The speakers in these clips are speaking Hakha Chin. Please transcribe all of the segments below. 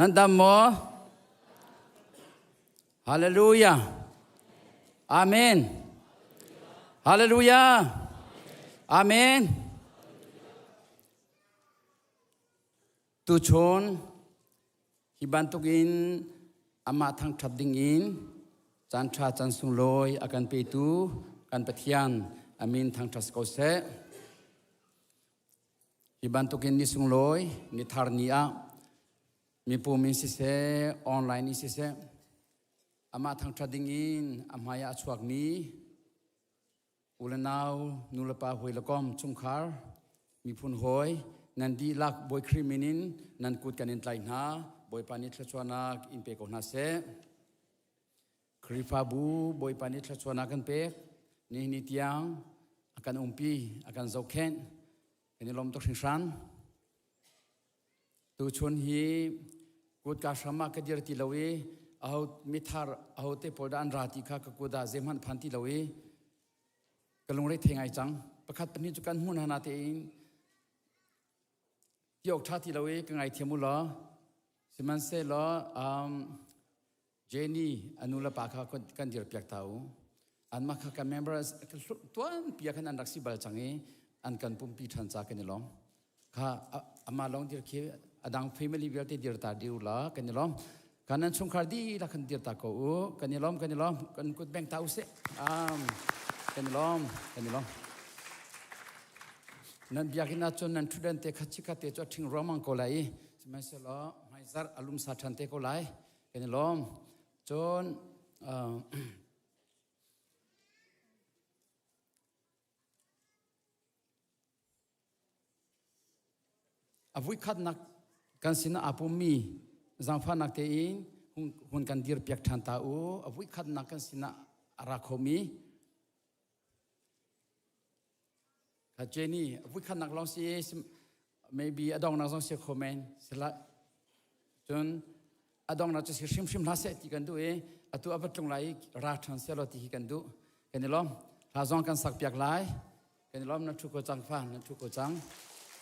Nan dam maw? Hallelujah. Amen. Hallelujah. Amen. Tuchun hi bantukin amah thangṭhat dingin caan ṭha caan sunglawi a kan petu kan Pathian amin thangṭhat ko seh. Hi bantukin ni sunglawi ni thar ni ah mipum in siseh online in siseh amah thangṭhat dingin a hmai ah a chuakmi u le nau nu le pa hawi le kom chungkhar miphun hawi nan dihlak Bawi Khrih min in nan kut kan in tlaih hna. Bawipa nih thluachuahnak in pe ko hna seh. Khrihfabu Bawipa nih thluachuahnak kan pek. Nihin ni tiang a kan umpi, a kan zohkhenh. Kan i lawm tuk hringhran. Tuchun hi kutka hram ah ka dir ti lo i aho mithar aho te pawl dah an ra ti kha ka kut ah zeihmanh phan ti lo i ka lungre thei ngai cang. Pakhat pahnih cu kan hmun hna tein ti awk ṭha ti lo i ka ngaithiam u law sihmanhsehlaw um, Jenny a nu le pa kha kan dir piak ta u. Anmah kha kan member tuan pia khan an rak si bal cang i an kan pumpi ṭhan ca kan i lawm. Kha amah lawng dir khi adang family vialte dir ta dir la kan i lawm. Kan nan chungkhar dihlak kan dir ta ko u. Kan i lawm kan i lawm kan kut beng ta u sih. Um, kan i lawm kan i lawm. Nan biakinn ahcun nan ṭhutdan te khat chikhat te cu a ṭhing ruangmang ko lai i sihmanhsehlaw hmaizarh a lumsa ṭhan te ko lai. Kan i lawm. Cun a vuikhatnak kan sinah aa pummi zaangfahnak tein hun kan dirpiak ṭhan ta u. A vuikhatnak kan sinah a ra khomi Kha Jenny, a vuikhatnak lawng si maybe a dongnak zong si kho men. Sila cun a dongnak cu si hrimhrim hlah seh ti kan duh i atu a va tlung lai i ra ṭhan seh law ti hi kan duh. Kan i lawm. Hla zong kan sak piak lai. Kan i lawm na ṭhu ko cang fa, na ṭhu ko cang.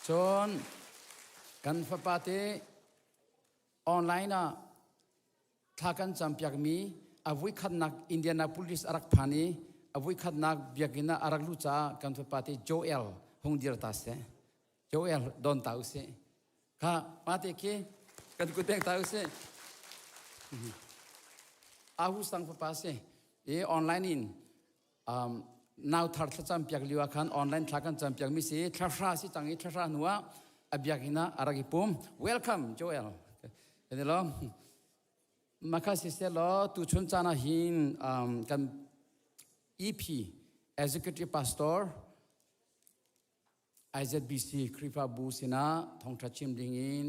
Cun kan fapa te online ah thla kan campiakmi a vuikhatnak Indianapolis a rak phan i a vuikhatnak biakinn ah a rak luh caah kan fapa te Joel hung dir ta seh. Joel don ta usih. Kha mate khi kan kut pek ta usih. Ahu sang fapa si. I online in um, nau thar thlacam piak lio ah khan online thla kan cam piak mi si thlahra si cang i thlahra hnu ah a biakinn ah a rak i pum. Welcome Joel. Kan i lawm. Makha si seh law tu chun caan ah hin um, kan EP Executive Pastor IZBC Khrihfabu sinah thawngṭha chim dingin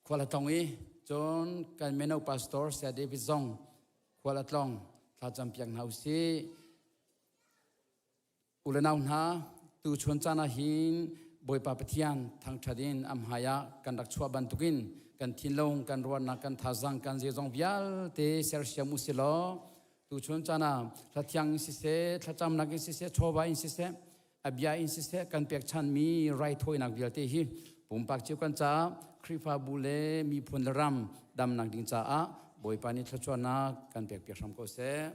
khual a tlong i cun kan mino pastor Saya David zong khual a tlong thlacam piak hna usih. U le nau hna tu chun caan ah hin Bawipa Pathian thangṭhat in a hmai ah kan rak chuah bantukin kan thinlung kan ruahnak kan thazang kan zeizong vialte sersiam u si law tuchun caan ah hlathiang in siseh thlacamnak in siseh chawva in siseh a bia in siseh kan pekchanmi raithawinak vialte hi pumpak cio kan caah Khrihfabu le miphun le ram damnak ding caah Bawipa nih thluachuahnak kan pekpiak hram ko seh.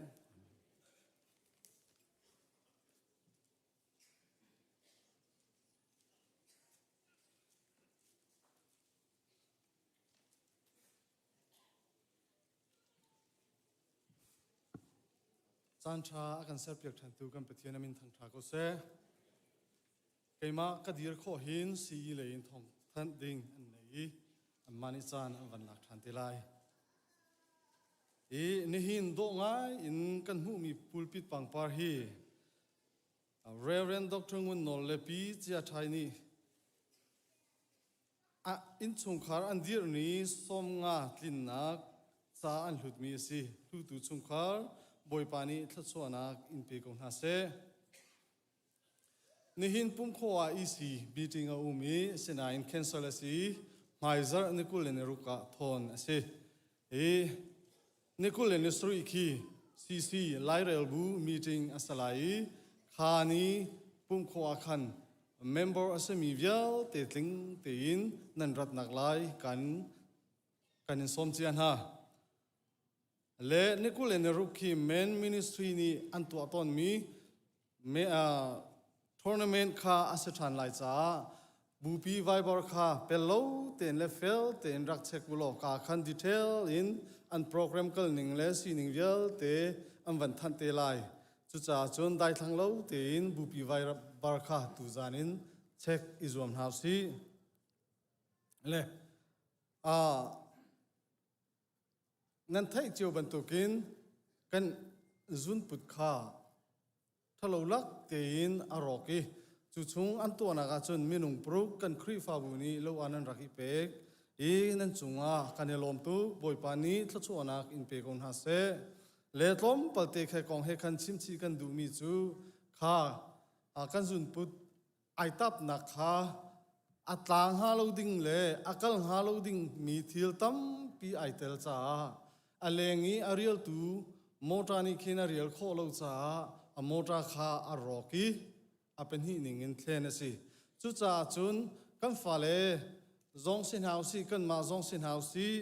Caan ṭha a kan serpiak ṭhantu kan Pathian a min thangṭha ko seh. Keimah ka dir khawh hin sii lei in thawng thanh ding an nei i anmah nih caan an van lak ṭhan te lai. I nihin dawh ngai in kan hmuhmi pulpit pangpar hi Reverend Dr. Ngun Nawl le Pi Cia Ṭhai nih A innchungkhar an dirh ni 50 tlinnak ca an hlutmi a si. Hlutu chungkhar Bawipa nih thluachuahnak in pe ko hna seh. Nihin pumkhaw ah EC meeting a um i sinain cancel a si. Hmaizarh ni 26 ah thawn a si. I ni 27 khi CC Lairelbu meeting a si lai i kha ni pumkhaw ah khan member a simi vialte tling tein nan ratnak lai kan. Kan in sawm cia hna. Le ni 20 le ni ruk khi Men Ministry nih an tuah tawnmi me, uh, tournament kha a si ṭhan lai caah bupi Viber kha pel lo tein le fel tein rak check u law ka khan detail in an program kal ning le sining vialte an van thanh te lai. Cucaah cun daithlang lo tein bupi Viber kha tuzan in check i zuam hna usih. Le uh, nan theih cio bantukin kan zunput kha ṭhalo lak tein a rawk i cu chung an tuahnak ahcun minung paruk kan Khrihfabu nih lo ah nan rak i pek i nan cungah kan i lawm tuk. Bawipa nih thluachuahnak in pe ko hna seh. Le tlawmpal te khe kong he khan chimchih kan duhmi cu kha kan zunput ai tapnak kha a tla hnga lo ding le a kal hnga lo ding mi thil tampi ai tel caah a leng i a rialtu motor nih khin a rial khawh lo caah a motor kha a rawk i a pahnih ning in thlen a si. Cucaah cun kan fale zong si hna usih kanmah zong si hna usih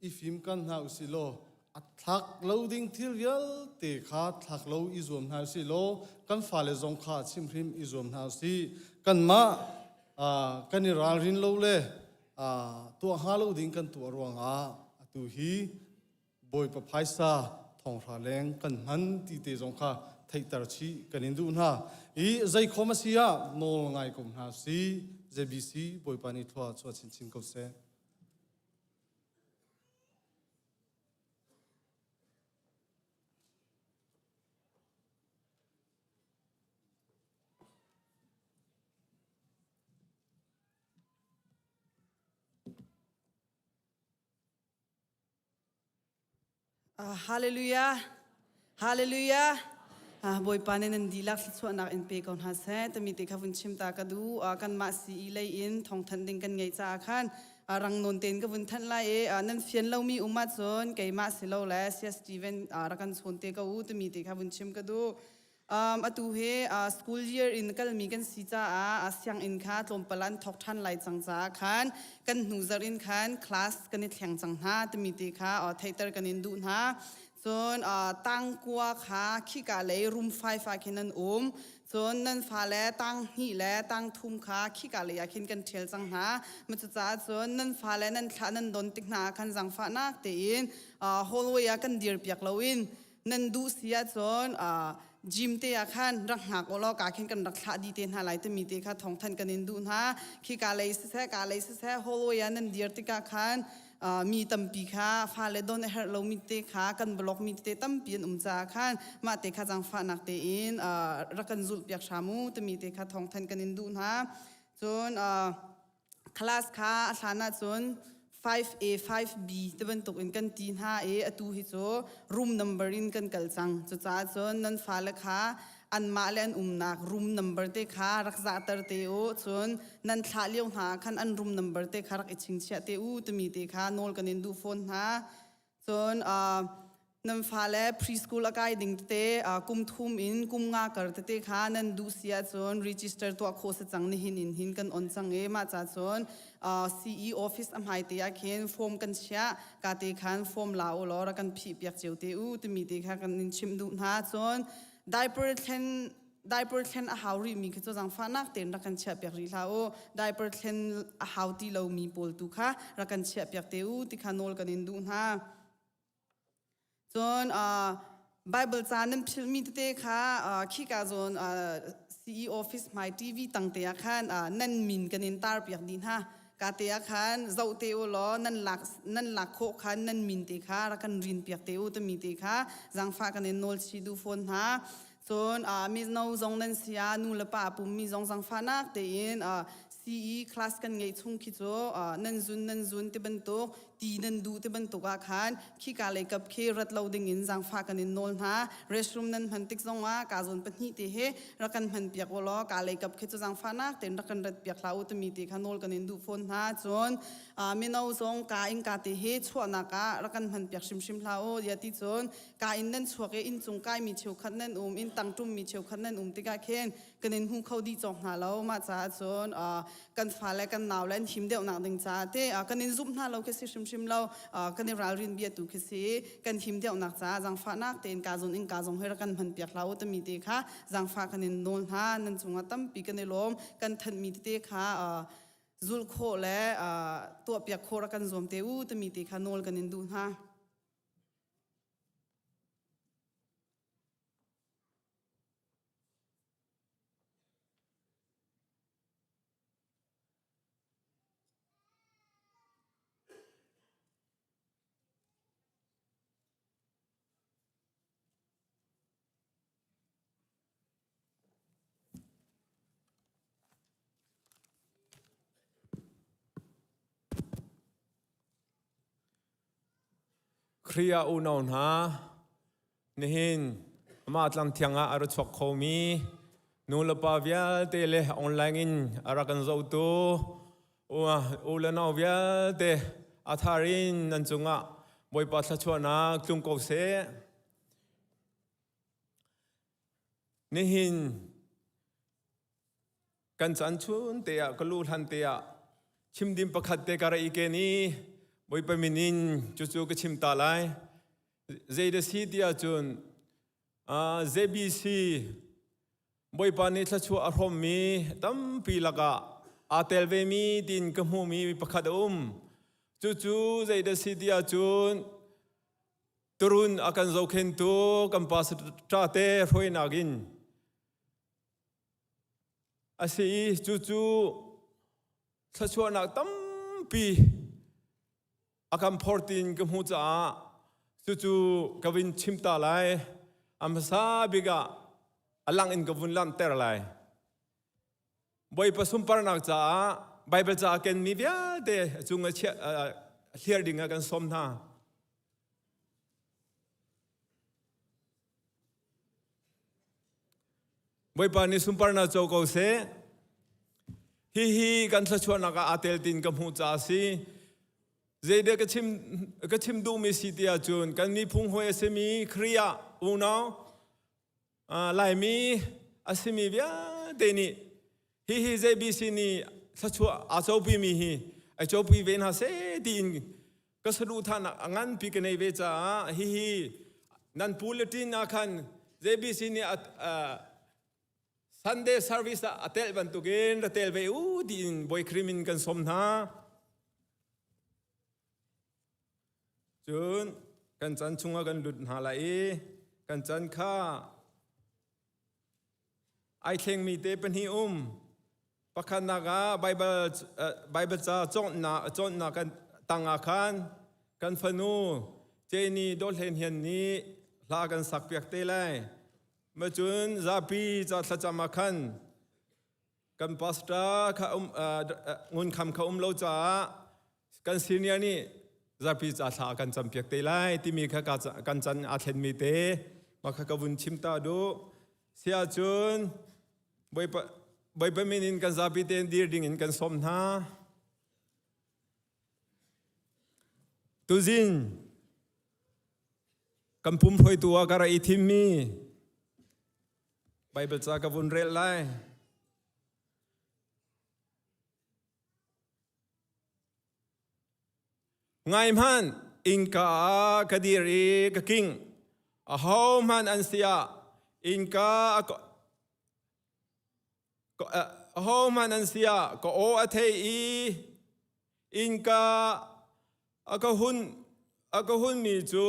i fim kan hna usih law a thlak lo ding thil vialte kha thlak lo i zuam hna usih law kan fale zong kha chimhrim i zuam hna usih kanmah kan i ralrin lo le tuah hnga lo ding kan tuah ruangah atu hi Bawipa phaisa thonghra leng kan hman ti te zong kha theihter chih kan in duh hna i zeikhom a si ah nawl ngai ko hna si JBC Bawipa nih thlua chuah chinchin ko seh. Hallelujah. Hallelujah. Bawipa nih nan dihlak thluachuahnak in pe ko hna seh. Tami te kha vun chim ta ka duh. Kanmah CE lei in thawngthanh ding kan ngeih caah khan rang nawn tein ka vun thanh lai i nan fian lomi um ahcun keimah si lo le Sia Steven rak kan chawn te ko u timi te kha vun chim ka duh. Atu hi school year in kalmi kan si caah sianginn kha tlawmpal an thawk ṭhan lai cang caah khan kan hnu zarh in khan class kan i thleng cang hna timi te kha theihter kan in duh hna. Cun tangkua kha khika lei room 5 ah khin an um. Cun nan fale tang hnih le tang thum kha khika lei ah khin kan ṭhial cang hna. Cucaah cun nan fale nan thlah nan don tik hna ah khan zaangfahnak tein hallway ah kan dir piak loin nan duh si ahcun gym te ah khan rak hngak u law ka khin kan rak thlah dih te hna lai timi te kha thawngthanh kan in duh hna. Khi ka lei siseh ka lei siseh hallway ah nan dir tikah khan mi tampi kha fale don a herh lomi te kha kan block mi te tampi an um caah khan mah te kha zaangfahnak tein rak kan zulh piak hram u timi te kha thawngthanh kan in duh hna. Cun class kha a hlan ahcun 5A 5B ti bantuk in kan ti hna i atu hi cu room number in kan kal cang. Cucaah cun nan fale kha anmah le an umnak room number te kha rak zahter te u. Cun nan thlah lio hna ah khan an room number te kha rak i chingchiah te u timi te kha nawl kan in duh fawn hna. Cun nan fale preschool a kai ding tete kum thum in kum nga kar tete kha nan duh si ahcun register tuah khawh si cang nihin in hin kan on cang i mah ca cun CE office a hmai te ah khin form kan chiah ka te khan form la u law rak kan phih piak cio te u timi te kha kan in chimh duh hna. Cun diaper thlen diaper thlen a hau rih mi khi cu zaangfahnak tein rak kan chiah piak rih hlah u. Diaper thlen a hau ti lomi pawl tu kha rak kan chiah piak te u ti kha nawl kan in duh hna. Cun Bible ca nan philhmi tete kha khika zawn CE office hmai TV tang te ah khan nan min kan in tar piak dih hna. Ka te ah khan zoh te u law nan lak nan lak khawh khan nan min te kha rak kan rin piak te u timi te kha zaangfah kan in nawl chih duh fawn hna. Cun mino zong nan si ah nu le pa pummi zong zaangfahnak tein CE class kan ngeih chung khi cu nan zun nan zun ti bantuk ti nan duh ti bantuk ah khan khika lei kap khi rat lo ding in zaangfah kan in nawl hna. Restroom nan hman tik zong ah ka zawn pahnih te he rak kan hman piak u law ka lei kap khi cu zaangfahnak tein rak kan rat piak hlah u timi te kha nawl kan in duh fawn hna. Cun mino zong ka in ka te he chuahnak ah rak kan hman piak hrimhrim hlah u. Ya ti cun ka in nan chuak i inncung kaimi cheukhat nan um inn tang ṭummi cheukhat nan um tikah khin kan in hmu kho dih cawk hna lo. Mah caah cun kan fale kan nau le an him deuhnak ding caah te kan in zumh hna lo khi si hrimhrim. hrimhrim lo. Kan i ralrin bia tu khi si. Kan him deuhnak caah zaangfahnak tein ka zawn in ka zong hi rak kan hman piak hlah u timi te kha zaangfah kan in nawl hna. Nan cungah tampi kan i lawm. Kan thanhmi tete kha zulh khawh le tuahpiak khawh rak kan zuam te u timi te kha nawl kan in duh hna. Khrih ah unau hna, nihin amah tlang thiang ah a ra chuak khomi nu le pa vialte le online in a rak kan zohtu u le nau vialte a thar in nan cungah Bawipa thluachuahnak tlung ko seh. Nihin kan caan chun te ah ka lu hlan te ah chim dim pakhat te ka ra i ken i Bawipa min in cucu ka chim ta lai. Zei da si ti ahcun ZBC Bawipa nih thluachuah a hrawmmi tampi lakah aa tel vemi tiin ka hmuhmi pakhat a um. Cucu zei da si ti ahcun Turun a kan zohkhentu kan pastor te hruainak in a si i cucu thluachuahnak tampi a kan phortin ka hmuh caah cucu ka vin chim ta lai. A hmasa bik ah a lang in ka vun langhter lai. Bawipa sunparnak caah Baibal ca a kenmi vialte a cung a chiah hliar ding ah kan sawm hna. Bawipa nih sunparnak co ko seh. Hihi kan thluachuahnak ah aa tel tin ka hmuh caah a si. Zeidah ka chim ka chim duhmi si ti ahcun kan miphung hawi a simi Khrih ah unau Laimi a simi vialte nih hihi JBC nih thluachuah aa copimi hi ai copi ve hna seh tiin ka saduhthahnak a nganpi ka nei ve caah hihi nan bulletin ah khan JBC nih Sunday service ah a telh bantukin ra tel ve u tiin Bawi Khrih min kan sawm hna. Cun kan chan chungah kan lut hna lai i kan chan kha ai thlengmi te pahnih um. Pakhatnak ah Baibal Baibal ca cawnnak cawnnak kan tang ah khan kan fanu Jenny Dawhlen hian nih hla kan sak piak te lai. Ma cun zapi ca thlacam ah khan kan pastor kha um ngun kham kha um lo caah kan senior nih zarpi ca thla kan campiak te lai timi kha kan can aa thlenmi te mah kha ka vun chim ta duh sia cun Bawipa Bawipa min in kan zapi tein dir ding in kan sawm hna. Tuzing kan pum hruaitu ah ka ra i thimmi Baibal ca ka vun rel lai. Ngai hmanh, innka ah ka dir i ka king. Ahohmanh an si ah innka ahohmanh an si ah ka aw a thei i innka a ka hun a ka hunmi cu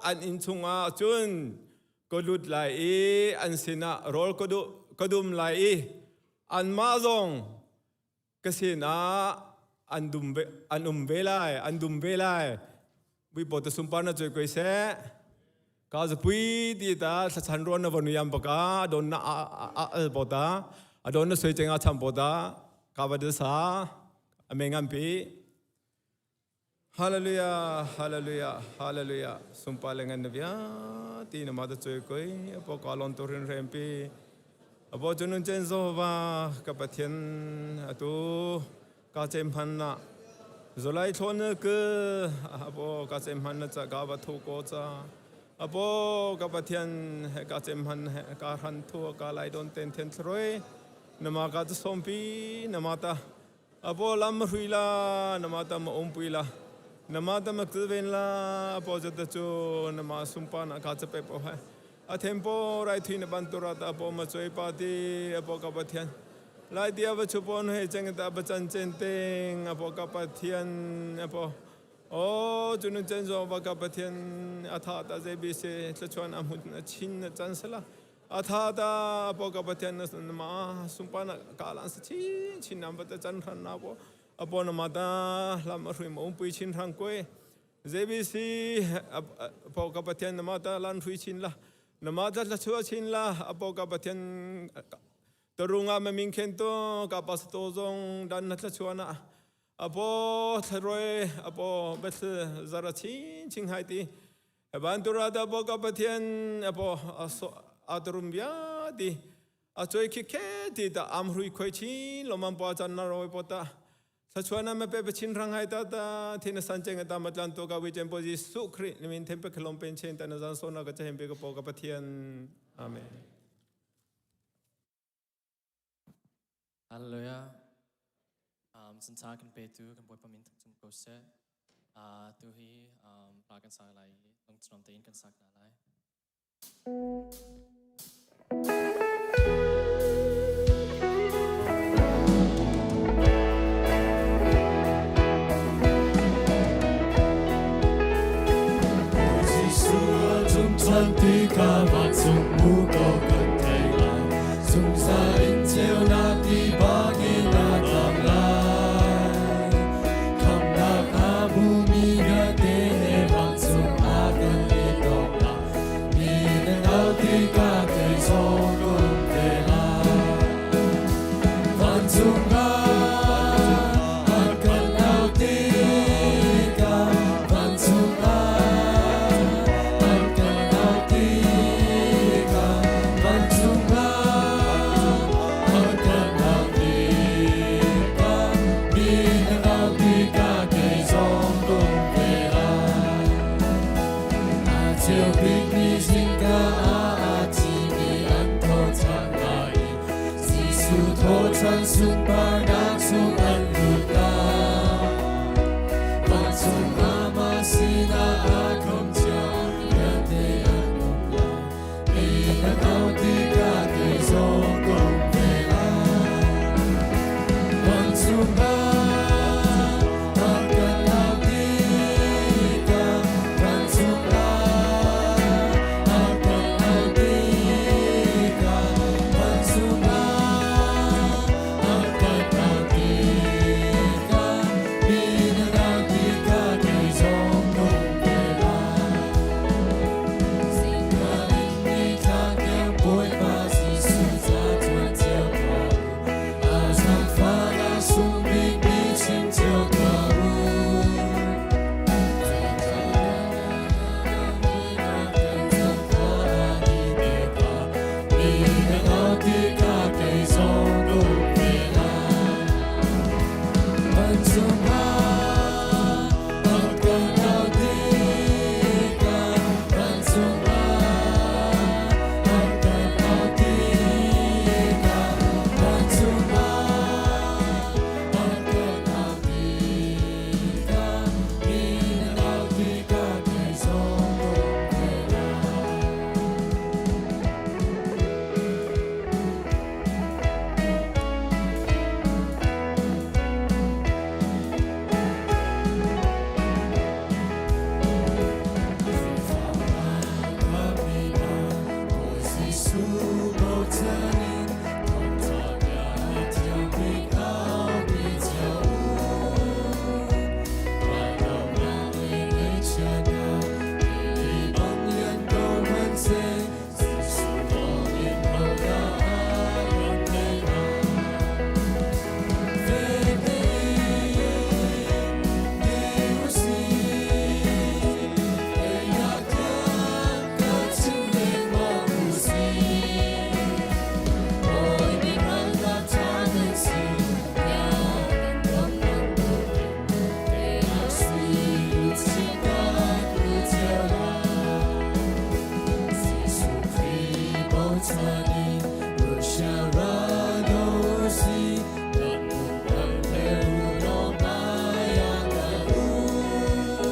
an inn chungah cun ka lut lai i an sinah rawl ka dum lai i anmah zong ka sinah an dum ve an um ve lai an dum ve lai. Buipo te sunpar na choi koi seh. Ka zapui ti ta thlachan ruan na vanu yam baka adon na al pota adon na soi chenga cham pota ka va sa amengan pi. Hallelujah, hallelujah, hallelujah. Sumpa le ngan na bia ti na ma ta choi koi apo ka lon to rin rem pi. Apo chunun chen zo va ka pathian atu ka chem han na zolai thlon ke apo ka chem han na cha ka va thu ko cha apo ka pathian he ka chem han he ka ran thu ka lai don ten then throi nama ka tu sompi nama ta Apo lam hrui la, nama ta ma umpui la. Nama ta mak ven la apo jata chu nama sumpa na ka chape po hai. A thempo rai thui na ban tura ta apo ma choi pa ti apo ka pathian. Lai tia va chupon he cheng ta ba chan chen teng apo ka pathian apo o chunu chen zo va ka pathian atha ta JBC thlachuan a hmun a chin na chan sala atha ta apo ka pathian na ma sumpa na ka lan sa chin chin nam va ta chan ran na po apo na ma ta lam a hrui ma um pui chin rang koi JBC apo ka pathian na ma ta lan hrui chin la na ma ta la chua chin la apo ka pathian tarunga ma ming khen to ka pas to zong dan na tla chuana apo thlaroi apo bethel zara chin ching hai ti bantura da bo ka pathian apo aturum bia ti achoi khi khe ti ta amhrui khoi chin lomam pa chan na roi pota thlachuana me pe chin rang hai ta ta thina san cheng ta matlan to ka wi chen po ji su khri nimin them pe khlom pen chen ta na zan so na ka chem pe ka po ka pathian amen. Hallelujah. Sansa kan petu kan Bawipa min thangṭhat ko seh. Tu hi hla kan sak lai i lungthinom tein kan sak hna lai. Jesuh cung tikah vancung muko kan thei lai. Zungzal in ceunak ti bangin a tlang lai. Khamnak a hmumi vialte he vancung ah kan i tong lai. Mi nan au tikah kei zong ka um te lai. Vancung ah a kan au tikah, vancung ah a kan au tikah, vancung ah a kan au tikah, mi nan au tikah kei zong ka um te lai. A ceu bikmi zingka ah a thimi an tho ṭhan lai i Jesuh thawṭhan sunparnak chung an lut lai. Vancung Amah sinah aa kham cia vialte an um lai. Mi nan au tikah kei zong ka um ve lai. Vancung ah a kan au tikah, vancung ah a kan au tikah, vancung ah a kan au tikah, mi nan au tikah kei zong ka um ve lai. Zingka in nithlak tiang Bawipa Jesuh ca ṭuan cio tuah u. A zaangfahnak sung bikmi chim cio tuah u. Mi nan au tikah kei zong ka um ve lai. Vancung ah a kan au tikah, vancung ah a kan au tikah, vancung ah a kan au tikah, mi nan au tikah kei zong ka um ve lai. Jesuh bochan in thawngṭha bia thiang bik aupi cio u. Raldohnak le ngaihchiatnak rili bang lian ko hmanhseh, Jesuh thawngin hodah a kan tei lai? Fek tein dir u sih, teinak tiang kan chim lengmang u sih. Bawi nih ralkap ṭha kan si, tiah kan dam bantukin teinak sui luchin kan lu cio lai. Jesuh Khrih bochan in Russia ral do u sih, kan pum kan pher u law hmai ah kal u.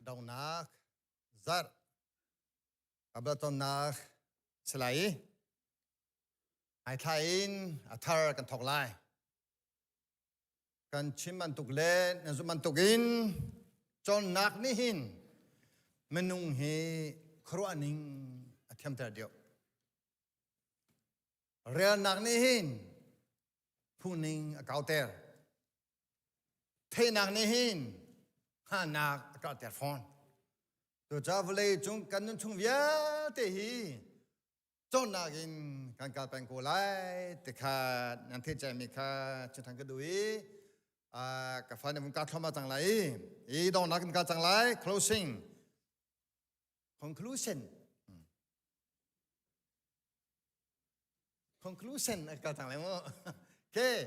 Donghnak zarh ablatonnak si lai i hmaithla in a thar kan thawk lai. Kan chim bantuk le nan zumh bantuk in cawnnak nih hin minung hi khuaruah ning a thiamter deuh. Relnak nih hin phuning a kauter. Theihnak nih hin hngalhnak a karhter fawn. Cucaah vawlei cung kan nun chung vialte hi cawnnak in kan kal peng ko lai ti kha nan theih ciami kha chim ka duh i ka fa nih vun ka thluahmah cang lai i i donghnak in ka cang lai closing conclusion Conclusion a kal cang lai mu. Okay.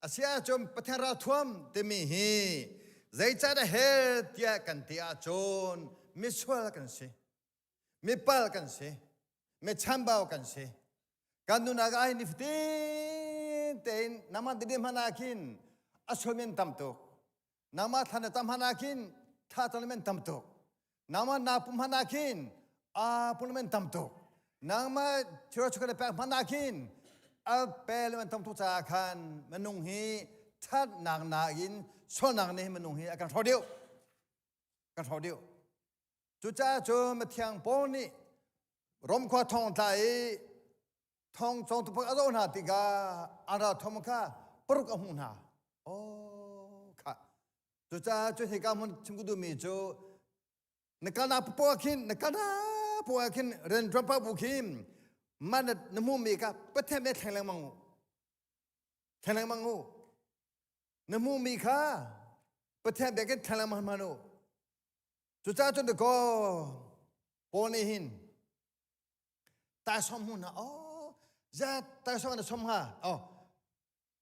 Asia cun Pathian ralthuam timi hi zeicahdah hell tiah kan ti ahcun misual kan si. Mipal kan si. Mi chambau kan si. Kan nunak ah hin nifatin tein nangmah didi hmanh ah khin a sualmi an tam tuk. Nangmah thlan na tam hmanh ah khin tha cang men tam tuk. Nangmah na pum hmanh ah khin a pum men tam tuk. Nangmah thil chukha na pek hmanh ah khin a pe le man tam tuk caah khan minung hi thatnak nain sualnak nih minung hi a kan hrawh deuh. Kan hrawh deuh. Cucaah cu Mathiang Paul nih Rom khua thong tla i thong cawngtu pakhat a zoh hna tikah an ral thom kha paruk a hmuh hna. Oh, kha. Cucaah cu hika hmun chim ka duhmi cu na kalnak poah khin na kalnak poah khin rian ṭuan pa bu khin mah na na hmuhmi kha Pathian bia thleng lengmang u. Thleng lengmang u. Na hmuhmi kha Pathian bia khin thleng lengmang hman u. Cucaah cun dakaw Paul nih hin taisawm hmu hna oh za taisawm na som hnga oh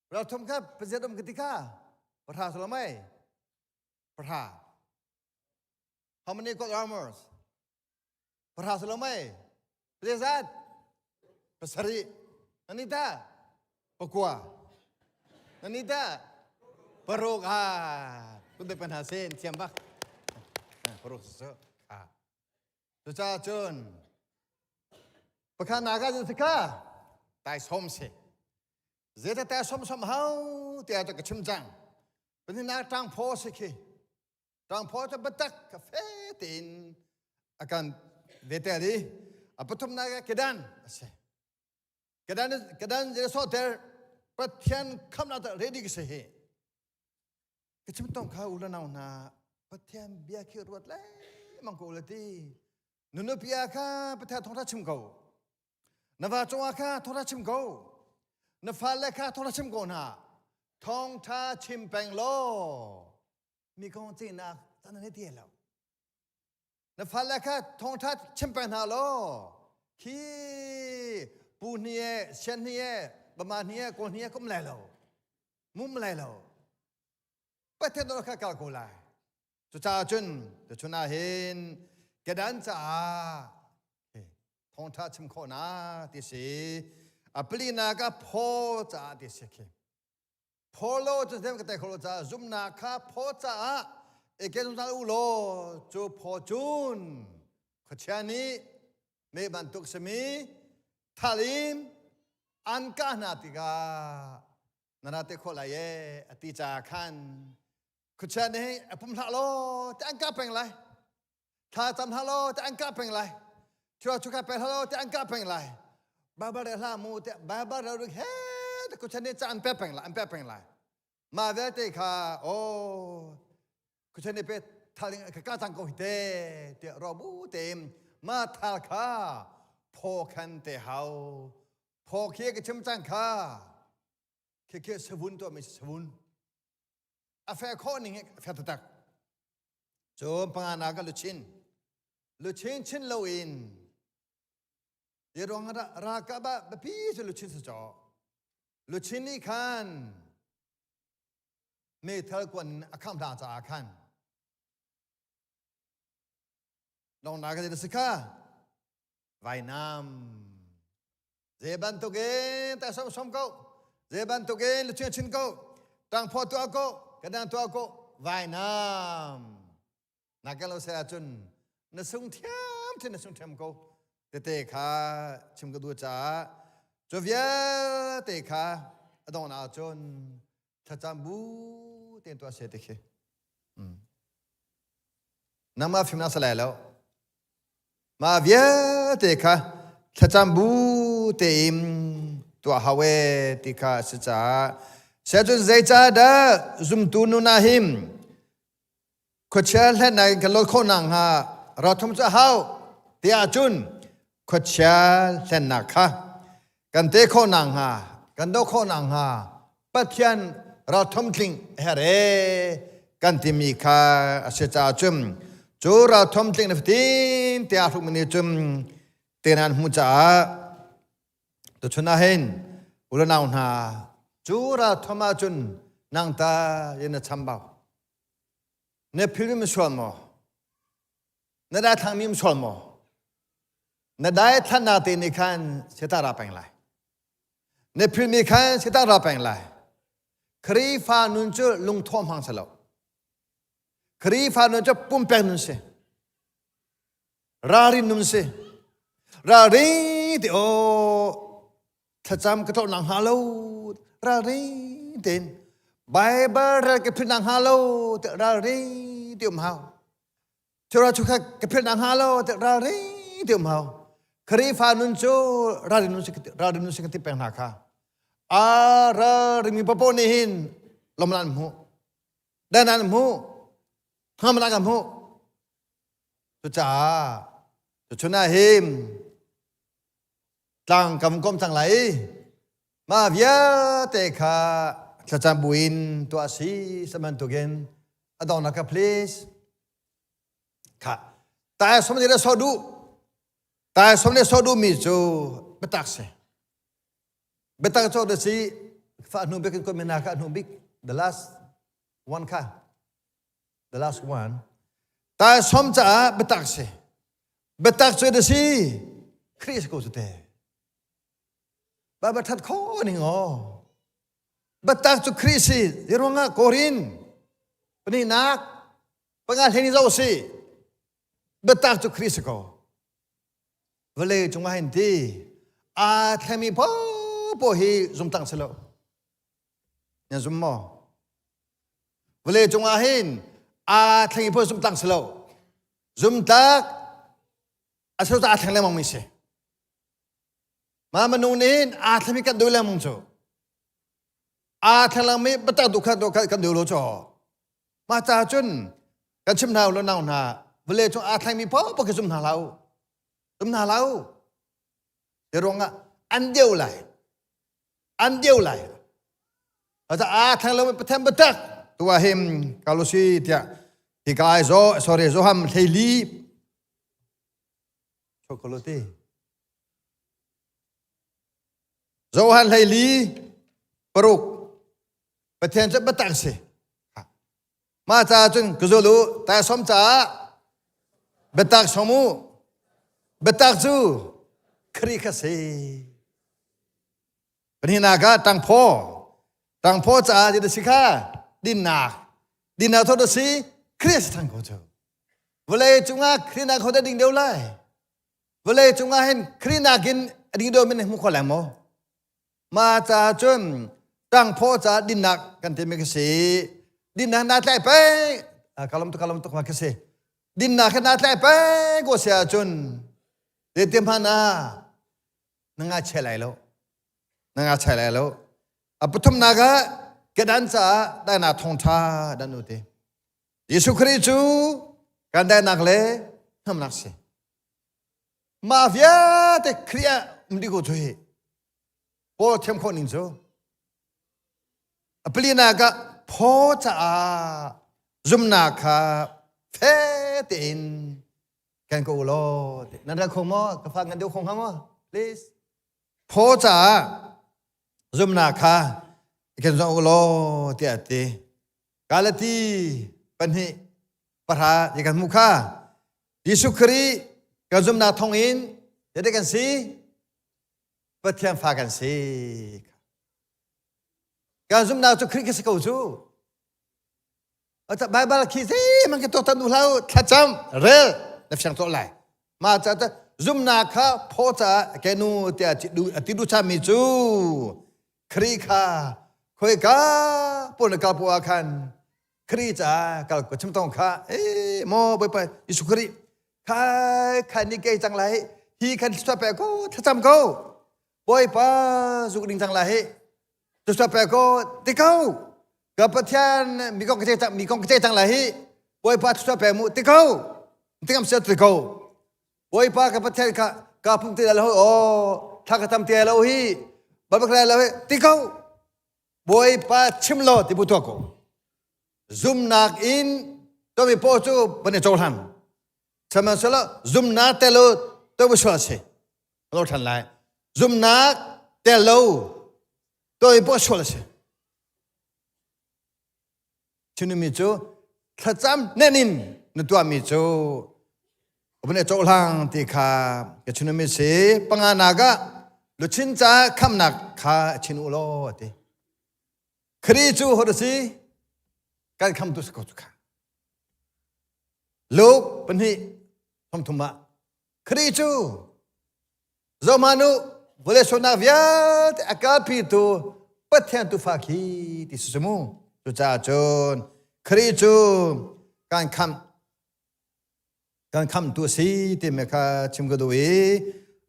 ralthum kha pazet um ka ti kha pahra salamai pahra how many coat armors pahra salamai pazet pasarih anita pakua anita paruk ha kun pan ha sen thiam bak paruk so kha Cucaah cun pakhatnak ah cun kha taisawm si. Zeidah taisawm som hau tiah ka chim cang. Pahnihnak ṭangphaw si khi. Ṭangphaw cu biatak ka fe tein a kan vetel i a pathumnak ah kedan a si. Kedan kedan zei sawhter Pathian khamnak ready ka si hi. Ka chim tong kha u le nau hna Pathian bia khi ruat lengmang ko le ti. Nunupi ah kha Pathian thawngtha chim ko. Na va cungah kha thawngtha chim ko. Na fale kha thawngtha chim ko hna. Thawngtha chim peng law mi kong ceihnak caan na ti lo. Na fale kha thawngtha chim peng hna law khi pu hni e sian hni e bama hni e kawl hni e kum lai lo. Mum lai lo. Pathian nawl kha kal ko lai. Cucaah cun tuchun ah hin kedan caah thawngṭha chim khawhnak ti si. A palinak ah phaw caah ti si khi. Phaw lo cu them ka tai kho lo caah zumnak kha phaw caah i ken zungzal u law cu phaw cun khuachia nih mei bantuk simi thalim an kah hna tikah na ra te khawh lai e a ti caah khan khuachia nih a pum hlah law ti an kah peng lai thla cam hlah law ti an kah peng lai thua chuka pe hlah law ti an kah peng lai Bible rel hlah mu te Bible rel rik he te khuachia nih ca an pe peng lai an pe peng lai mah vialte kha oh khuachia nih pe thal ka ka cang ko hi te tiah ruah bu tein mah thal kha phaw khan te hau phaw khi ka chim cang kha khi khi savun tuah mi savun a fe khawh ning a fe taktak cun pangana ka luchin luchin chin lo in Ti ruang ralkap ah biapi cu luchin si caw. Luchin nih khan meithal kuan a khamh hna caah khan longnak ka si kha vainam zei bantuk in tak som som ko zei bantuk in luchin chin ko tangphaw tuah ko kadang tuah ko vainam. Na ken lo se ahcun na sung thiam thin na sung thiam ko. Tete kha chim ka duh caah cu vialte kha a donghnak ahcun thlacam bu tein tuah se ti khi. Nangmah fimnak si lai lo. Mah vialte kha thlacam bu tein tuah hau e ti kha a si caah siahcun zeicahdah zumtu nun ah hin khuachia hlennak in kan lawt khawh nakhnga ralthum cu a hau tiah cun khuachia hlennak kha kan te khawh nakhnga kan doh khawh nakhnga Pathian ralthum tling her e kan timi kha a si caah cun cu ralthum tling na fatin te aa hrukmi nih cun te nan hmuh caah tuchun ah hin ulanau hna cu ralthum ah cun nang ta yin na chambau na philmi sual maw na daithlang mi sual maw na daithlannak te nih khan seta ra peng lai Na philmi khan Satan ra peng lai. Khrihfa nun cu lungthawh hmang si lo. Khrihfa nun cu pumpek nun si. Ralrin nun si. Ralring te o thlacam ka tlawh nang hnga lo. Ralring tein Bible rel ka philh nang hnga lo te ralring te um hau. Thura chu kha ka philh na hnga lo te ralring te um hau. Khrihfa nun cu ralrin nun si ralrin nun si ka ti peng hna kha. A ralring mi popo nih hin lom nan hmu. Dan nan hmu. Hngam nan ka hmu. Cucaah tuchun ah hin tlang kam kom cang lai i mah vialte kha thlacam buin tuah si sabantukin a dongnak ka please kha tai som le so duh tai som le so duh mi cu biatak si biatak cho da si fa hnu bik in ko mina kha hnu bik the last one kha the last one tai som caah biatak si biatak cu da si Khrih si ko cu te ba ba that kho ning aw biatak cu Khrih si ruangah Korin pahnihnak panga hlei zo si biatak cu Khrih si ko vawlei cungah hin ti aa thlemi popo hi zumtang si lo na zum maw vawlei cungah hin aa thleng po zumtang si lo zumtlak a so aa thleng lengmang mi si ma minung nih hin aa thlemi kan duh lengmang cu aa thleng mi biatak duh kha duh kha kan duh lo cu mah ca cun kan chim hna lo nau hna vawlei cung aa thlengmi paoh khi zum hna hlah u zum hna hlah u te ruangah an deu lai an deu lai ata aa thleng lo mi pathian biatak tu ah him kalusi tiah hi ka ai zo sorry zoham hleili chokoloti Johan hleili paruk Pathian cu biatak si. Mah caah cun ka zul u taisom caah biatak som u biatak cu Khrih kha si. Pahnihnak ah tangphaw tangphaw caah ti si kha dinnak dinnak thawt a si Khrih si thang ko cu. Vawlei cungah Khrih nak ho dah ding deuh lai? Vawlei cungah hin Khrih nakin a ding deuh min hmu kho lai maw? Mah caah cun tangphaw caah dinnak kan timi khi si. Dinnak naa tlaih peng kalom tuk kalom tuk ma khi si. Dinnak khi naa tlaih peng ko si ahcun zeitin hmanh ah na ngaichia lai lo. Na ngaichia lai lo. A pathumnak ah kedan caah dainak thawngṭha dan u ti. Jesuh Khrih cu kan dainak le hnamnak si. Mah vialte Khrih ah um dih ko cu hi. Paul thiam khawh ning cu. A palinak ah phaw caah zumnak kha fe tein kan ko u law. Nan ral kho maw? Ka fa ngan deuh kho hnga maw? Please. Phaw caah zumnak kha kan zong u law tiah a ti. Galati pahnih pahra ti kan hmuh kha Jesuh Khrih kan zumhnak thawngin zeidah kan si? Pathian fa kan si. Kan zumhnak cu Khrih ka si ko cu. Ata Bible khi zeihmanh ka tuaktan duh hlah u thlacam rel na fiang tuah lai. Ma ca ta zumnak kha phaw caah ke nu tiah ti duh chami cu Khrih kha khoika pawl na kal poah ah khan Khrih caah kal ko chim tong kha e maw Bawipa Jesuh Khrih khai khai ni ke cang lai hi khan thla pe ko thlacam ko Bawipa zuk ding cang lai hi thla pe ko ti ko ka Pathian mi kong ka mi kong ka cang lai hi Bawipa thla pe mu ti ko tingam sia ti ko Bawipa ka Pathian kha ka pum ti lo o thla ka tam ti lo hi babak lai lo hi ti ko Bawipa chim lo ti bu tuah ko zumnak in tomi po cu van i cohlan sihmanhsehlaw zumnak tel lo to bu sual si lo than lai zumnak tel lo tomi po sual si Chinmi cu thlacam nen in na tuahmi cu vun i cohlang ti kha ka chimmi si. Panganak ah luchin ca khamnak kha chin u law a ti. Khrih cu hot a si kan khamtu si ko cu kha. Luke pahnih thongthum ah Khrih cu Zohhmanh u, vawlei sualnak vialte a kalpitu Pathian tuufa khi ti si mu. Cucaah cun Khrih cu kan khamh kan khamhtu a si timi kha chim ka duh i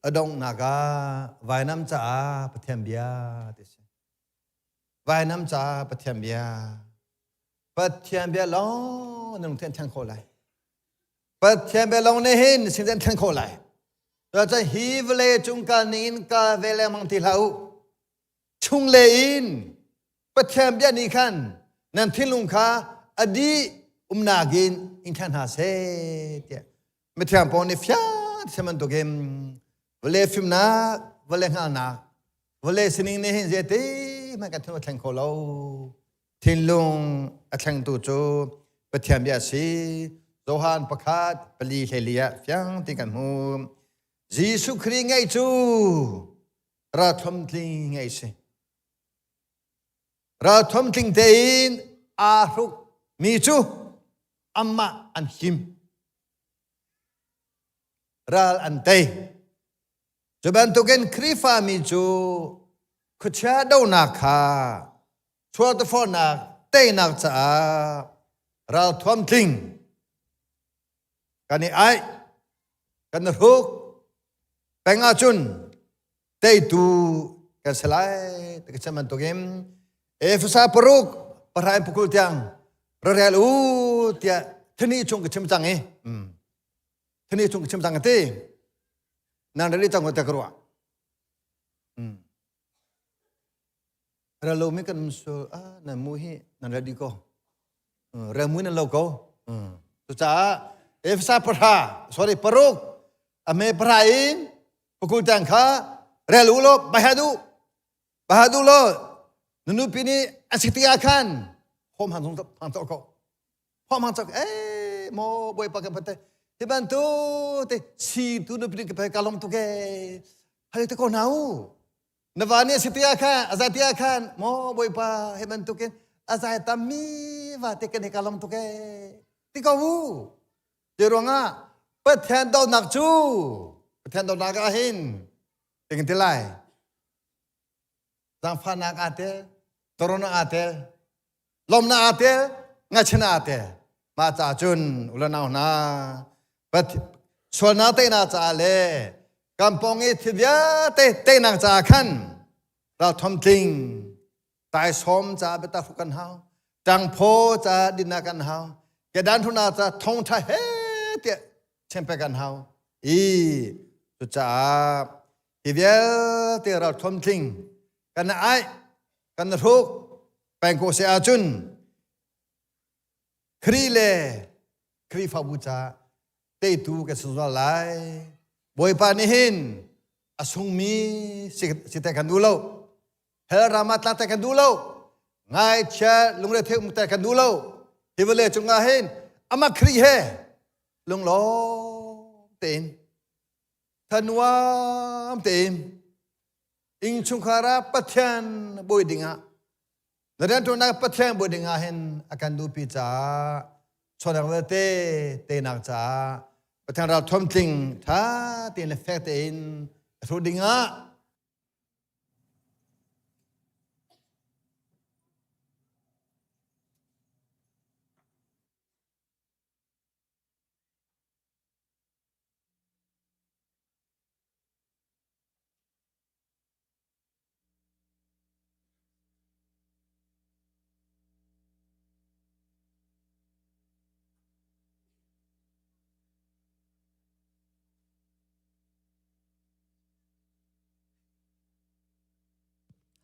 a donghnak ah vainam caah Pathian bia ti si. Vainam caah Pathian bia. Pathian bia lawng na lungthin an thlen khawh lai. Pathian bia lawng nih hin sin an thlen khawh lai. Cucaah hi vawlei cung kal ning in kal ve lengmang ti hlah u. Chungle in Pathian bia nih khan nan thinlung kha a dih umnak in in thlen hna seh tiah mithiang Paul nih fiang thiam bantukin vawlei fimnak, vawlei hngalhnak, vawlei sining nih hin zeiti hmanh kan thinlung a thleng kho lo. Thinlung a thlengtu cu Pathian bia a si. Johan pakhat pali hlei ah fiang ti kan hmu. Jesuh Khrih ngeih cu ralthum tling ngeih si. Ralthum tling tein aa hruk mi cu amah an him. Ral an tei. Cu bantukin Khrihfa mi cu khuachia donak kha chuartafawnak teinak caah ralthuam tling kan i aih kan i hruk peng ahcun teitu kan si lai ti ka chim bantukin Efesa paruk pahra in pakul tiang rarel u tiah thani chung ka chim cang i thani chung ka chim cang ti nan reli cang ko te ka ruah Ralo mi kan sul ah nan mu hi nan ready ko. Rel mu nan lo ko. Cucaah Efesa pahra sorry paruk a me pahra in pakul tang kha rel u law bahadu bahadu law na nupi nih an si tikah khan hom hang hang cawk ko hom hang cawk eh mo bawipa kan pate hi bantu te si tu nupi nih ka pe ka lom tu ke hal te ko na u Na va nih a si tiah khan, a zai tiah khan, maw Bawipa hi bantukin a zai tammi vate kan hi ka lawm tuk ee ti ko u. Ti ruangah Pathian dawtnak cu Pathian dawtnak ah hin ting ti lai. Zaangfahnak aa tel, toronnak aa tel, lawmnak aa tel, ngaihchiatnak aa tel. Mah caah cun ulanau hna, sualnak teinak caah le kan pawng i thil vialte teinak caah khan ralthawm tling taisawm caah biatak hruk kan hau ṭangphaw caah dinnak kan hau kedan hrunak caah thongṭha he tiah chempe kan hau i cucaah hi vialte ralthawm tling kan aih kan hruk peng ko se ahcun Khrih le Khrihfabu caah teitu kan si zungzal lai. Bawipa nih hin a sungmi si te kan duh lo. Hell ram ah tlak te kan duh lo. Ngaichia lungrethei um te kan duh lo. Hi vawlei cungah hin amah Khrih he lunglawm tein thanuam tein innchungkhar ah Pathian bawi dingah. Na rianṭuannak Pathian bu ding ah hin a kan duhpi caah chawleng vialte teinak caah Pathian ral thuamtling ṭha tein le fek tein a hruh ding ah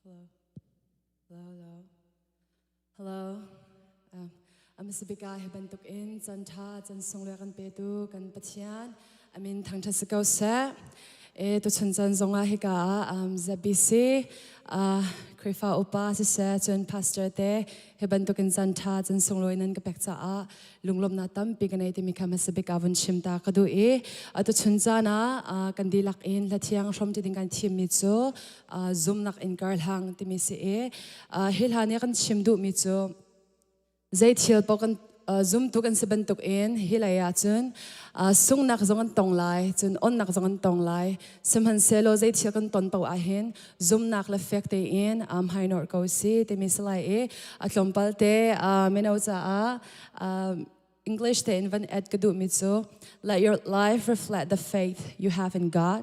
Hello. Hello, hello. Hello. Um, Amasabika hi bantuk in chan tha chan sung le kan petu kan Pathian amin thangthat si ko seh. E tuchun caan zongah hika ah um, ZBC uh, Khrihfa upa siseh cun pastor te hi bantukin caan ṭha caan sunglawi nan ka pek caah lunglawmhnak tampi ka nei timi kha hmasa bik ah vun chim ta ka duh i atuchun caan ah uh, kan dihlak in hlathiang hrom ti ding kan thimmi cu uh, zumnak in karhlang timi si i uh, hi hla nih kan chim duhmi cu Zei thil paoh kan zumtu kan si bantuk in hi lei ah cun sungnak zong an tong lai, cun onnak zong an tong lai. Sihmanhsehlaw zei thil kan ton paoh ahhin zumnak le fek tein hmainawr ko si timi si lai i a tlawmpal te mino caah English tein van add ka duhmi cu let your life reflect the faith you have in God.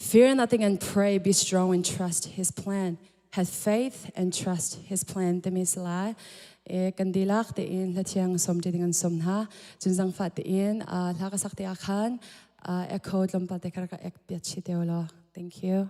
Fear nothing and pray, be strong and trust His plan. Have faith and trust His plan timi si lai. E, kan dilak tein hlathiang som ti ding an som hna. Cun zangfah tein hla ka sak te ah khan echo tlawmpal te kha ka ek piat chi te law. Thank you.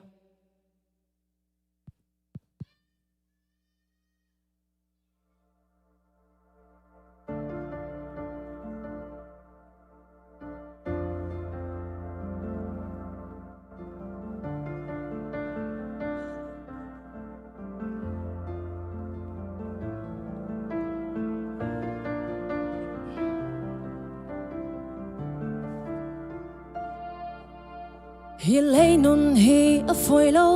Hi lei nun hi a fawi lo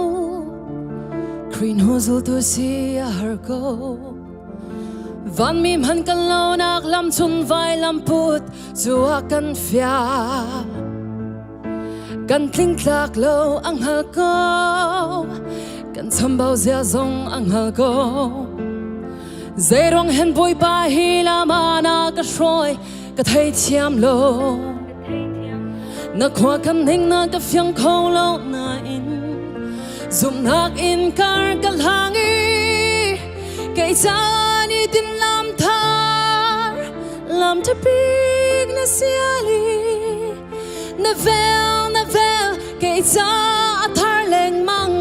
Khrih hnu zultu si a har ko Vanmi hman kan lonak lam chun vai lam put cu a kan fia Kan tling tlak lo ang hngal ko Kan chambau zia zong ang hngal ko Zeirong hen Bawipa hi lama na ka hruai ka thei thiam lo Na khua kan ning na ka fiang kho lo nain zumhnak in kar ka hlang i kei ca ni tin lam thar lam ṭhapik na siali na vel na vel kei ca a thar lengmang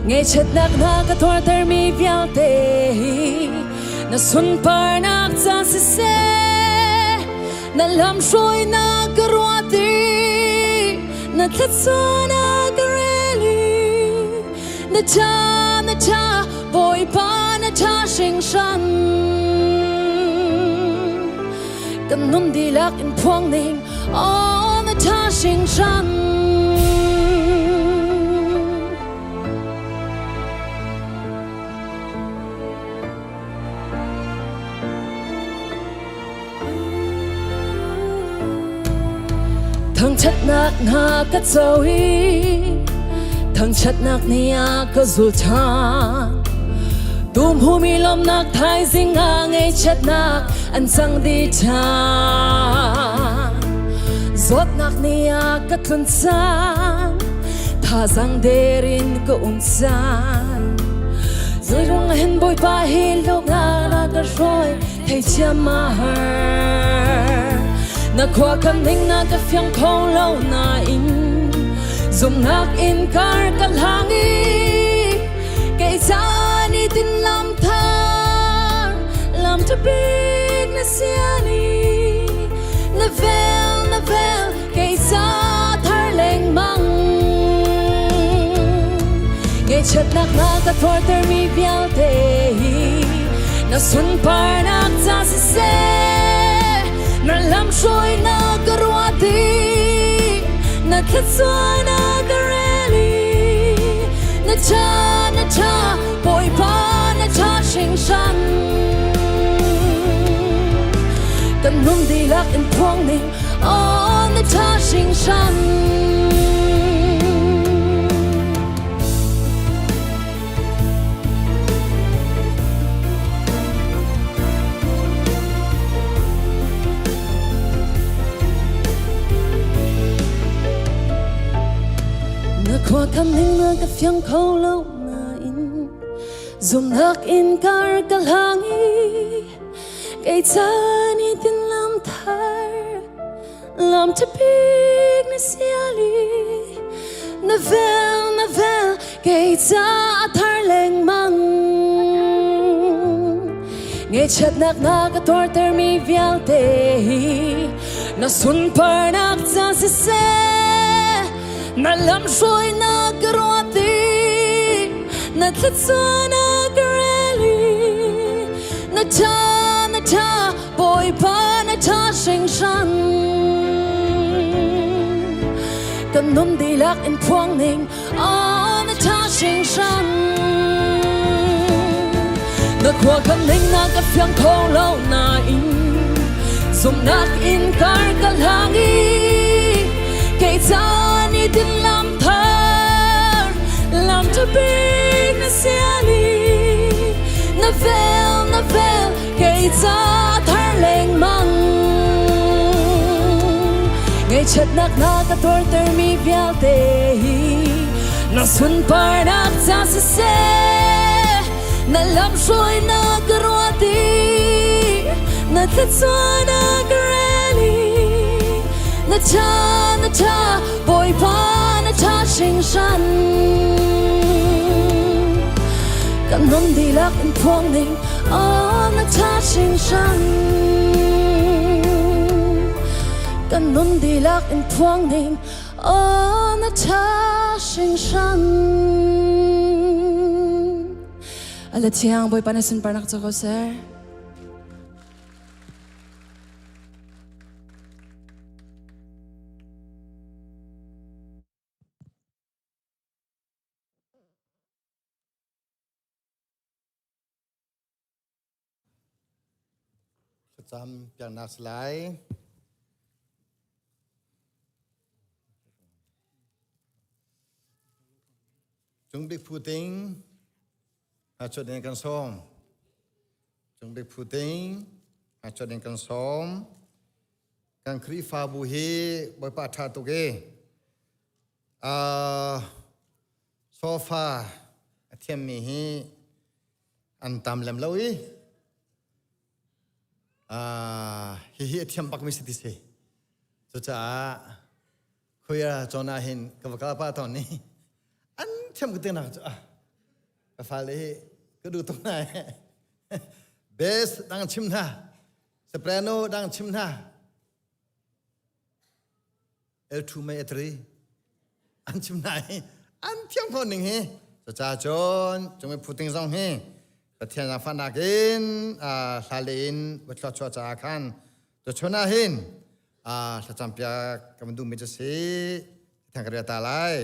Ngaihchiatnak na ka tuartermi vialte hi na sunparnak ca siseh na lamhruainak ka ruah ti na thlachuahnak ka rel i na ṭha na ṭha Bawipa na ṭha hringhran kan nun dihlak in phuang ning aw na ṭha hringhran Thangṭhatnak hna ka co i thangṭhatnak ni ah ka zul ṭhan. Tumhumi lawmnak thaizing ah ngaihchiatnak an cang dih ṭhan. Zawtnak ni ah ka tlun caan, thazang der in ka um caan. Zeirung hin Bawipa hi lungah na ka hruai theithiam a har. Na khua kan ning na ka fiang kho lo nain zumnak in kar ka hlang i kei ca ni tin lam thar lam ṭha na siani na vel na vel kei ca thar lengmang Ngaihchiatnak na ka thortermi vialte hi na sunparnak ca siseh na lamhruainak ka ruah ti na thluachuahnak ka rel i na. Na tha na tha Bawipa na tha hringhran. Kan nun dihlak in phuang ning aw na tha hringhran. Na khua kam ning na ka fiang kho lo nain zumnak in kar ka hlang i kei caan i tin lam thar lam ṭhabik na siali na vel na vel kei ca a thar lengmang Ngaihchiatnak na ka tuartermi vialte hi na sunparnak ca siseh na lamhruainak ka ruat i na thluachuahnak ka rel i na ṭha na ṭha Bawipa na ṭha hringhran. Kan nun dihlak in phuang ning aw na ṭha hringhran. Na khua kan ning na ka fiang kho lo nain zumhnak in kar ka hlang i kei ca ni tin lam thar lam ṭha bik na siali na vel na vel kei ca thar lengmang ngaihchiatnak na ka tuartermi vialte hi na sunparnak ca siseh na lamhruainak ka ruat i na thluachuahnak ka rel i na ṭha na ṭha Bawipa na ṭha hringhran kan nun dihlak in phuang ning Aw na ṭha hringhran Kan nun dihlak in phuang ning Aw na ṭha hringhran Ala thiang Bawipa na sunparnak cu ko seh. Thlacam piaknak si lai. Cung bik phu ting hngakchia ding kan sawm. Cung bik phu ting hngakchia ding kan sawm. Kan Khrihfabu hi Bawipa ṭha tuk i uh, sofa a thiammi hi an tam lem lo i hihi a thiam bakmi si ti si. Cucaah khuia cawn ah hin ka va kal pah tawn ni an thiam ka tinak cu ah ka fale hi ka duh tuk hna bass dang chim hna soprano dang chim hna L2 mei a tri an chim hna i an thiam fawn ning hi cucaah cun cung i phuting zong hi Pathian zaangfahnak in hla le in va thluachuah caah khan tuchun ah hin thlacam piak ka van duhmi cu si thang ka ria ta lai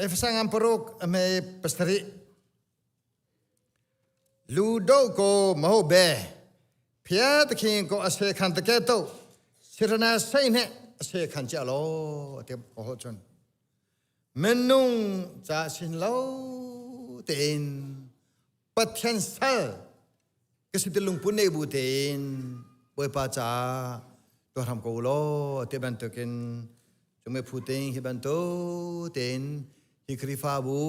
Efesa ngan paruk a hmei pasarih Ludo ko maho be phia takhin ko ase khan take to sirana sei ne ase khan chia lo te ko ho chun menung cha sin lo tein pathian sal ka si lungpun nei bu tein bawipa ca tuahram ko lo te bantukin Cumi phu ting hi bantuk tein hi Khrihfabu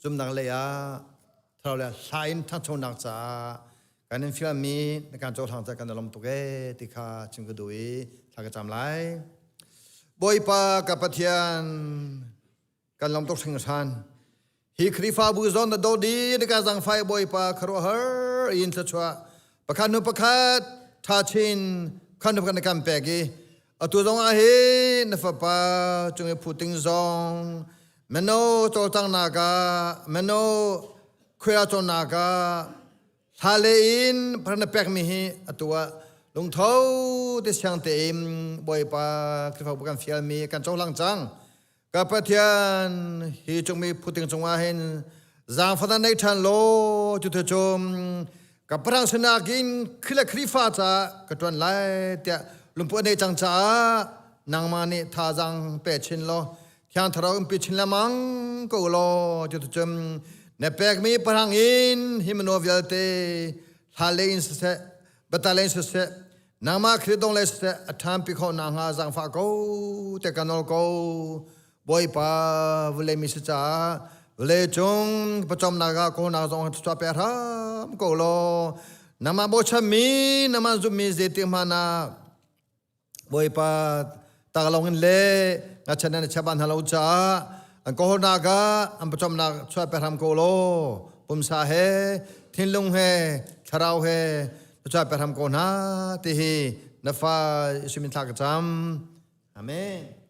zumnak lei ah thlarau le hla in ṭhangchonak caah kan in fialmi na kan cohlang ca kan i lawm tuk ee ti kha chim ka duh i thla ka cam lai. Bawipa ka Pathian kan lawm tuk hringhran. Hi Khrihfabu zawn na do di na ka zangfai Bawipa khuaruahhar in thluachuah pakhat hnu pakhat ṭha chin khan nu pakhat na kan pek i atu zong ah hin na fapa cung i phuting zong mino cawlcanghnak ah mino khuia cawnnak ah hla le in phar na pekmi hi atu ah lungtho te siang tein Bawipa Khrihfabu kan fialmi kan cohlang cang. Ka Pathian hi cungmi phuting cungah hin zaangfah nei ṭhan law cu cu ka parang sinak in Khrih le Khrihfa caah ka ṭuan lai tiah lungpu a nei cang caah nangmah nih thazaang pe chin law Thiang Thlarau in pe chin lengmang ko law cu cu na pekmi parang in hi mino vialte hla le in siseh bata le in siseh nangmah Khrih dong le siseh a ṭhampi kho na hnga zaangfah ko te ka nawl ko Bawipa vawlei mi si caah vawlei cung pawcawmnak ah kawlnak zong chuah pe hram ko law nangmah bochanmi nangmah zummi zeitik hmanh ah Bawipa taklong in le ngachan an chaban hna lo caah an kawlnak ah an pawcawmnak chuah pe hram ko law pumsa he thinlung he thlarau he chuah pe hram ko hna ti hi na fa Jesuh min thla ka cam amen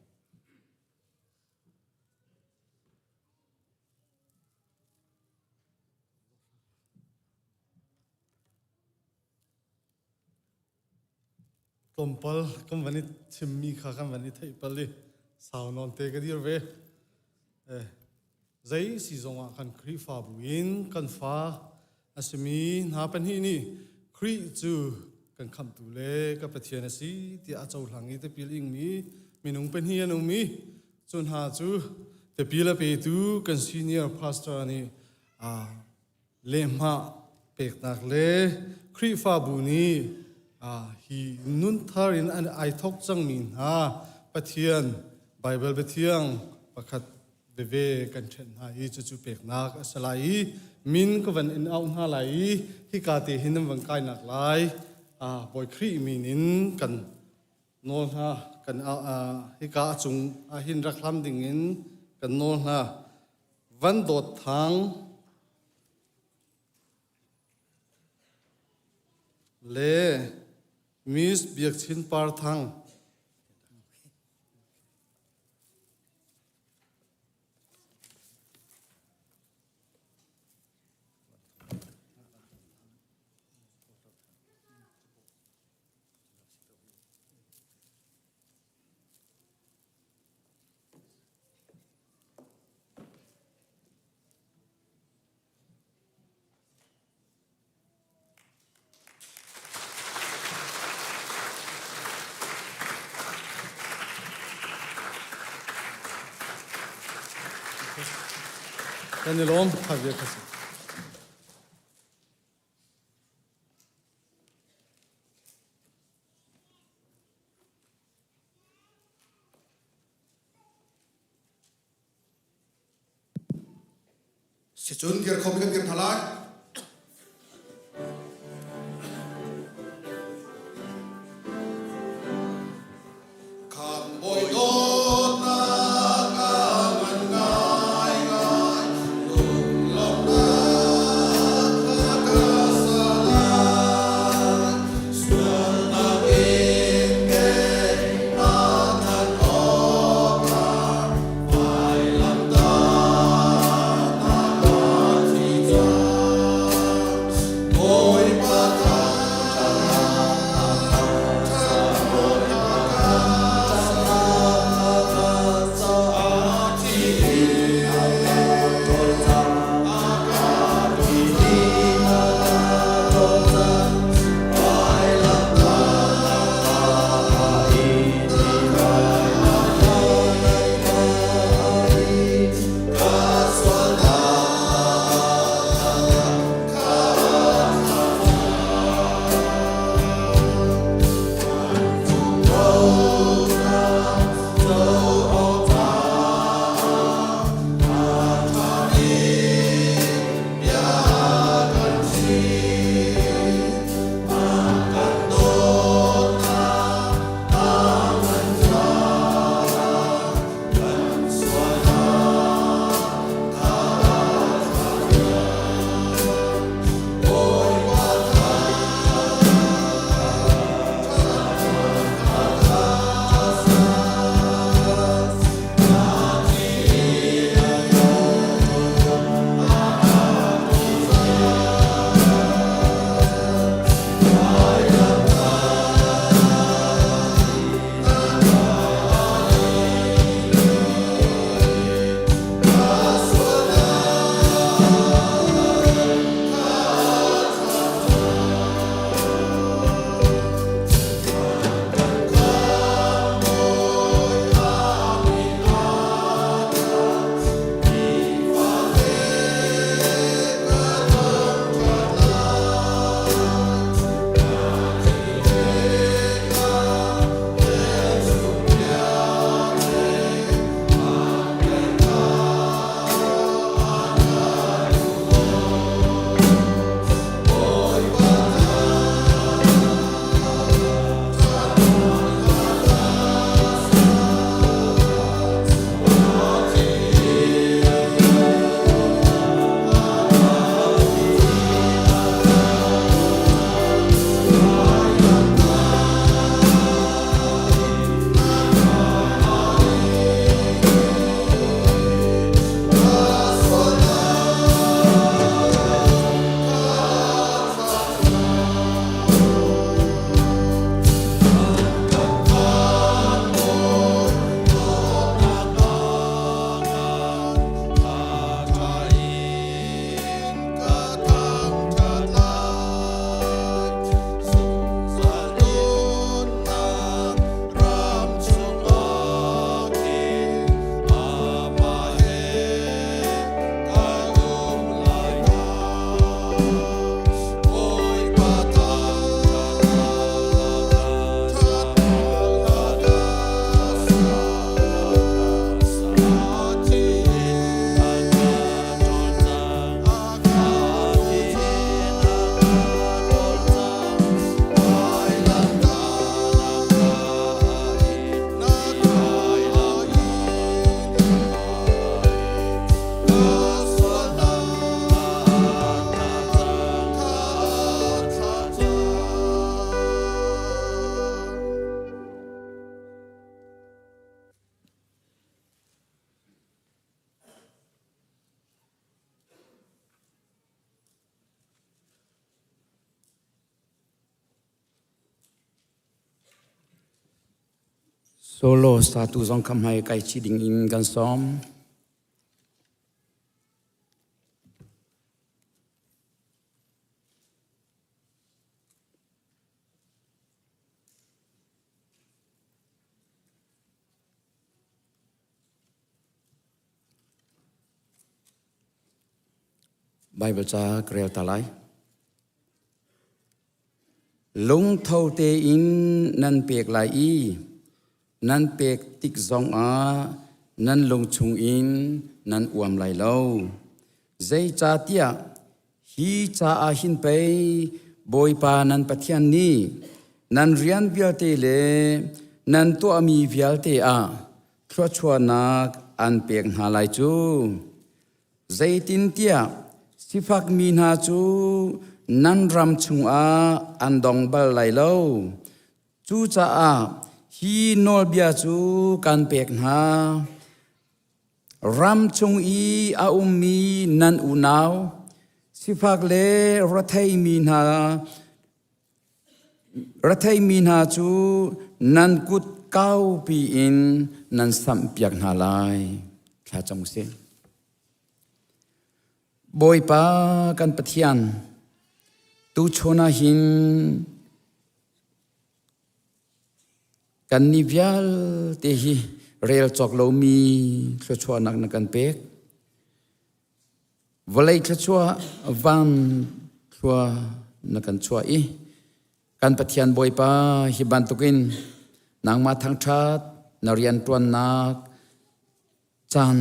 Tlawmpal kan van i chimmi kha kan van i theih pal i sau nawn te ka dir ve. Eh, zei si zongah kan Khrihfabu in kan fa a simi hna pahnih nih Khrih cu kan khamhtu le ka Pathian a si tiah a cohlang i tipil ingmi minung pahnih an um i cu hna cu tipil a petu kan senior pastor nih lehhmah peknak le Khrihfabu nih hi nunthar in an ai thawk cangmi hna Pathian Baibal biathiang pakhat veve kan ṭhenh hna i cucu peknak a si lai i min ka van in auh hna lai i hika te hin nan van kainak lai Bawi Khrih min in kan nawl hna kan hika a cung ah hin rak hlam ding in kan nawl hna Van Dawt Thang le Miss Biak Chin Par Thang Kan i lawm Javier ka si. Sicun dir kho mi kan dir hna lai. Khamh bawi dawtnak a ngan ngaingai, lunglawmhnak hla ka sa lai. Sualnak in keimah that awkah vailamtahnak a thi cang. Solo satu zong kha hmai kai chih ding in kan sawm. Bible ca ka rel ta lai. Lungtho tein nan pek lai i nan pek tik zongah nan lung chungin nan uam lai lo. Zeicahtiah hi caah hin pei Bawipa nan Pathian nih nan rian vialte le nan tuahmi vialte ah thluachuahnak an pek hna lai cu. Zeitintiah sifakmi hna cu nan ram chungah an dong bal lai lo. Cucaah hi nawlbia cu kan pek hna. Ram chung i a ummi nan unau, sifak le retheimi hna Retheimi hna cu nan kut kaupi in nan samhpiak hna lai. Thla cam usih. Bawipa kan Pathian, tuchun ah hin kan ni vialte hi rel cawk lomi thluachuahnak na kan pek. Vawlei thluachuah van thlua na kan chuah i kan Pathian Bawipa hi bantukin nangmah thangṭhat na rianṭuannak caan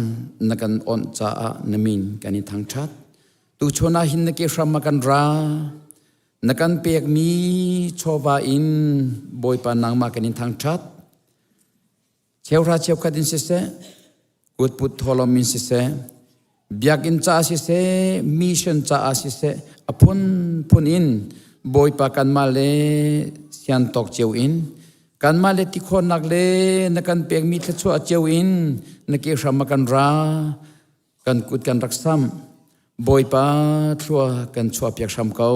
na kan onh caah na min kan i thangṭhat. Tuchun ah hin na ke hram ah kan ra. Na kan pekmi chawva in Bawipa nangmah kan in thangṭhat. Cheuhra cheukhat in siseh, kutput thawlawm in siseh, biakinn caah siseh, mission caah siseh, a phunphun in Bawipa kanmah le sian tawk cio in, kanmah le tikhawnnak le na kan pekmi thluachuah cio in na ke hram a kan ra, kan kut kan rak samh. Bawipa thlua kan chuahpiak hram ko.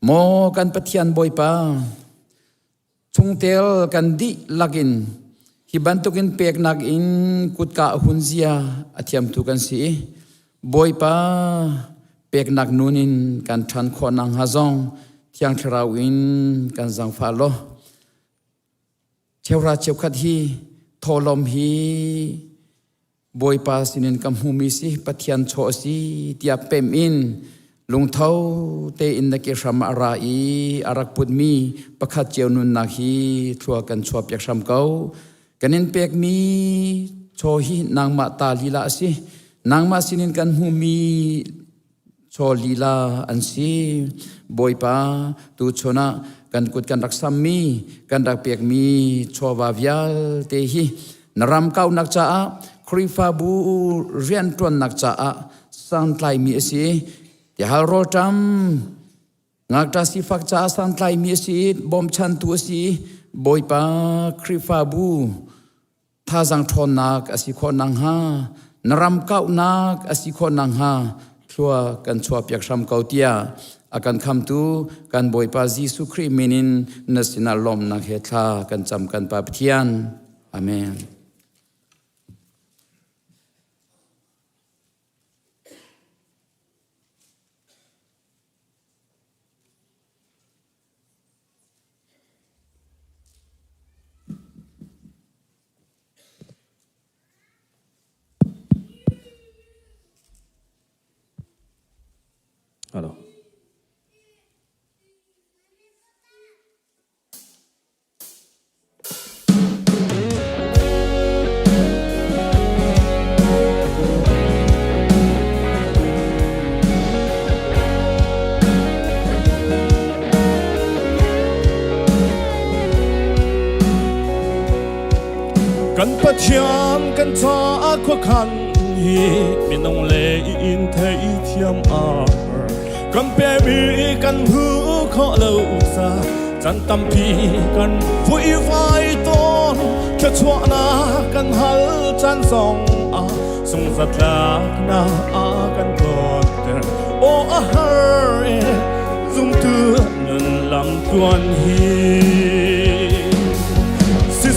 Maw kan Pathian Bawipa, Chungtel kan dihlak in hi bantukin peknak in kutka hun zia a thiamtu kan si i Bawipa peknak nun in kan ṭhan khawh nakhnga zong Thiang Thlarau in kan zaangfah law cheuhra cheukhat hi thawhlawm hi Bawipa sinin ka hmumi si Pathian chaw a si tiah pem in lungtho tein na ke hram a ra i a rak putmi pakhat cio nunnak hi thlua kan chuahpiak hram ko. Kan in pekmi chaw hi nangmah ta lila a si. Nangmah sinin kan hmumi chaw lila an si. Bawipa tuchun ah kan kut kan rak sammi kan rak pekmi chawva vialte hi na ram kaunak caah Khrihfabu rianṭuannak caah santlaimi a si. Tihal rawlṭam ngakṭa sifak caah santlaimi a si, bawmchantu a si. Bawipa Khrihfabu Thazang ṭhawnnak a si khawh nakhnga, na ram kauhnak a si khawh nakhnga thlua kan chuahpiak hram ko tiah a kan khamtu kan Bawipa Jesuh Khrih min in na sinah lawmhnak he thla kan cam kan Pa Pathian. Amen. Hello. Kan Pathian kan caah khuakhan hi minung le in theithiam a kan pemi kan hmu khawh lo ca Can tampi kan vuivai tawn thluachuahnak kan hal caan zong ah sungzatlaknak a kan tonter aw a har e zumtu nun lam tluan hi.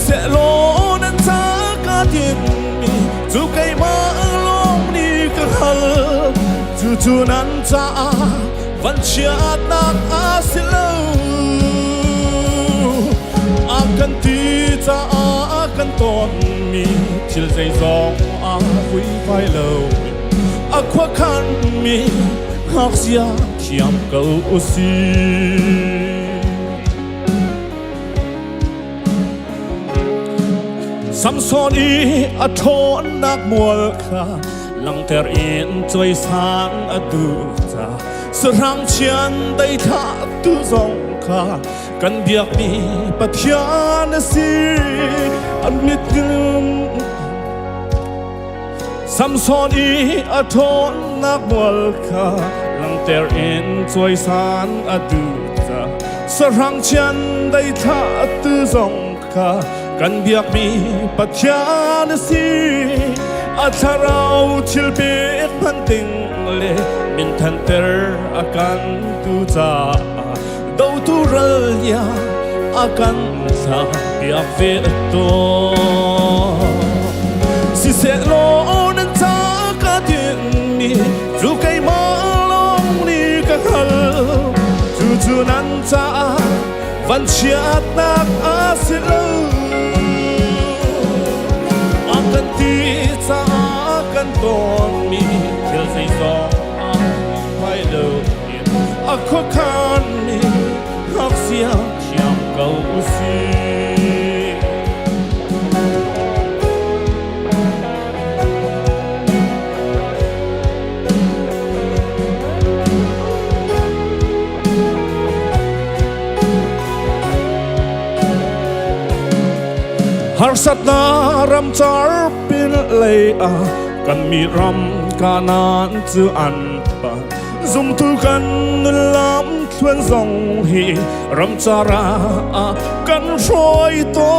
Siseh law nan ca ka tinmi cu keimah lawng nih ka hngal. Cucu nan caah vanchiatnak a si lo. A kan ti caah kan tonmi thil zeizong a vuivai lo. A khuakhanmi ngakchia thiam ko usih. Samson i a ṭhawnnak mual kha langhter in cawisan a duh ca sahrang chian deithlah tu zong kha kan biakmi Pathian a si an mit Samson i a ṭhawnnak mual kha langhter in cawisan a duh ca sahrang chian deithlah tu zong kha kan biakmi Pathian a si. A thlarau thil pek hman ting le min thanter a kan tu caah dotu ral ya a kan thlah piak ve tawn. Siseh law nan ca ka tinmi cu keimah lawng nih ka hngal. Cucu nan caah vanchiatnak a si lo. A kan ti caah kan tawnmi thil zeizong ah pai lo in a khuakhanmi ngakchia thiam ko usih. Harsatnak ramcar pin lei ah kan mi ram kanan cu an pa zumtu kan nun lam thluan zong hi ramcar ah kan hruai to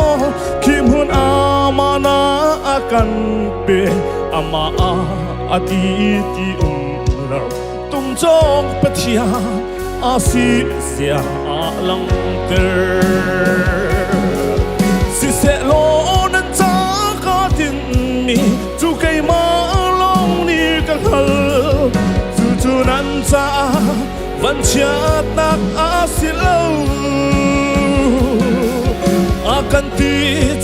khi hmun amana a kan pe ama a ti ti um lo tum cawk Pathian a si zia a langhter. Siseh law nan ca ka tinmi cu keimah lawng nih ka hngal. Cucu nan caah vanchiatnak a si lo. A kan ti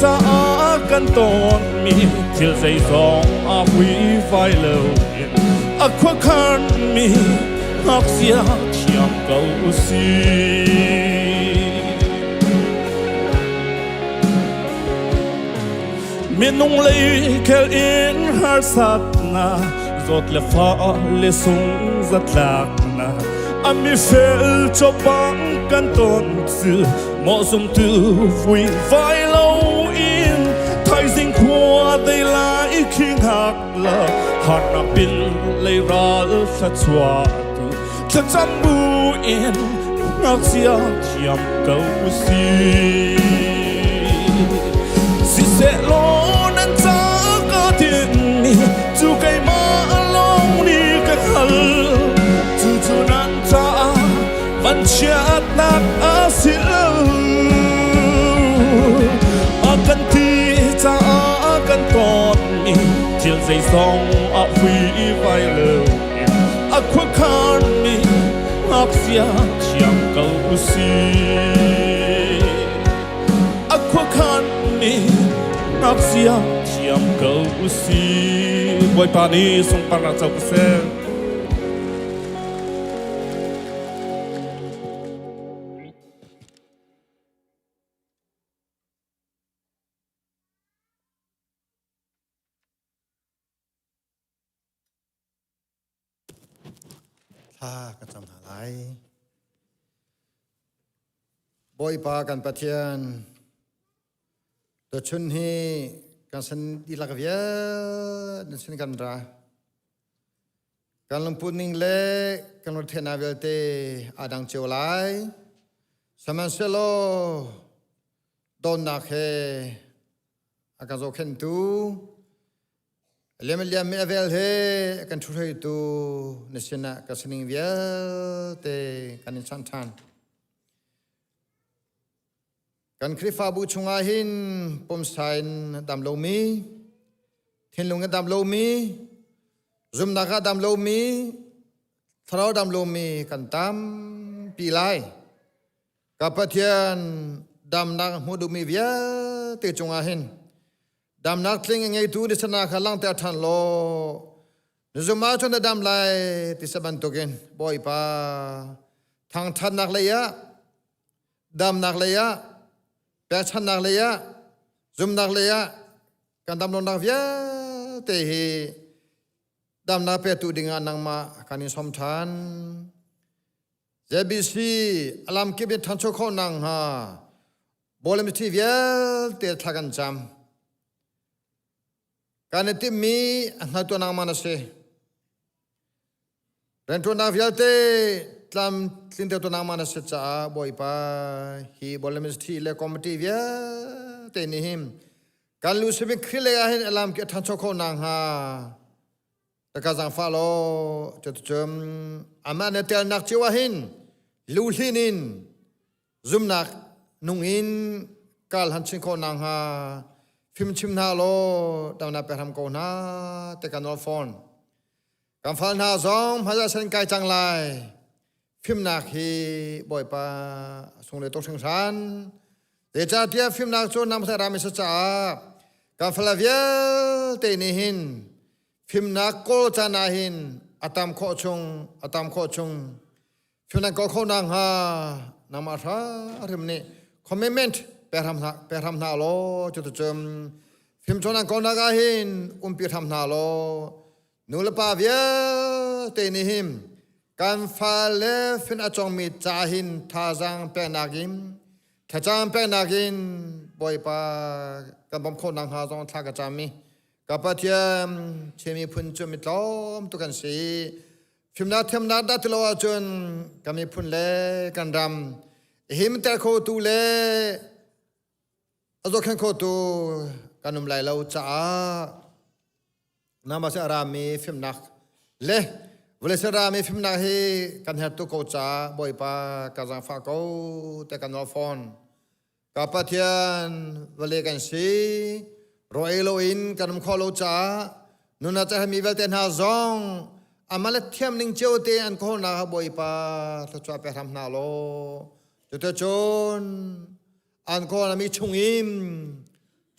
caah kan tawnmi thil zeizong a vuivai lo in a khuakhanmi ngakchia thiam ko usih. Minung lei khel in harsatnak zawt le fa le sung zatlaknak a mi fel chawpang kan ton cu maw zumtu vui vai lo in thaizing khua dei lai khi ngak la harnak pin lei ral thluachuah tu thlacam bu in ngakchia thiam ko usih. Siseh law nan ca ka tinmi cu keimah lawng nih ka hngal. Cucu nan caah vanchiatnak a si lo. A kan ti caah kan tawnmi thil zeizong a vuivai lo in a khuakhanmi ngakchia thiam ko usih. A khuakhanmi ngakchia thiam ko usih. Bawipa nih sungparnak co ko seh. Thla ka cam hna lai. Bawipa kan Pathian, tuchun hi kan san dihlak vial na sin kan ra. Kan lungput ning le kan ruathehnak vialte aa dang cio lai. Sihmanhsehlaw dawtnak he a kan zohkhenhtu liam liam mi a vel he kan ṭhuhreitu na sinah ka sining vialte kan in chanh ṭhan. Kan Khrihfabu chungah hin pumsa in dam lomi, thinlung in dam lomi, zumnak ah dam lomi, thlarau dam lomi kan tampi lai. Ka Pathian damnak hmu duhmi vialte cungah hin damnak tling a ngeitu ni sana kha langhter ṭhan law na zum ahcun na dam lai ti sa bantukin Bawipa thangṭhatnak lei ah damnak lei ah pekchannak lei ah zumnak lei ah kan damlonak vialte hi damnak petu dingah nangmah kan in som ṭhan. ZBC a lamkip in ṭhancho khawh nakhnga bawlem thi vialte thla kan cam. Kan i timhmi a hngaltu nangmah na si. Rianṭuannak vialte tlam tlintertu nangmah na si caah Bawipa hi bawlem thi le committee vialte nih hin kan lu simi Khrih lei ah hin a lamkip a ṭhancho khawh nakhnga Ka zaangfah law cuticun amah na telnak cio ah hin luhlin in zumnak nung in kal han chin khawh nakhnga fimchim hna law damnak pe hram ko hna te ka nawl fawn. Kan fal hna zong hmaiah san kai cang lai. Fimnak hi Bawipa sung le tuk hringhran. Zeicahtiah fimnak cu nam rami sa caah kan fala vialte nih hin Fimnak kawl caan ah hin a tam khawh chung a tam khawh chung fimnak kawl khawh nakhnga nangmah hrim nih commitment pe hram hna pe hram hna law cuticun fimcawnnak kawlnak ah hin umpi hram hna law nu le pa vialte nih hin kan fale fin a cawngmi ca hin thazaang peknak in thlacam peknak in Bawipa kan bawmh khawh nakhnga zong thla ka cam i Ka Pathian, Chin miphun cu mi tlawm tuk an si. Fimnak thiamnak dah ti lo ahcun kan miphun le kan ram himter khotu le a zohkhenh khotu kan um lai lo caah nangmah sin a rami fimnak le vawlei sin rami fimnak hi kan herh tuk ko caah Bawipa ka zaangfah ko te kan nawl fawn. Ka Pathian vale kan si. Raw ei loin kan um khawh lo caah nuna cahmi vialte hna zong amah le thiam ning cio te an kawlnak ah Bawipa thluachuah pe hram hna law cuticun an kawlmi chungin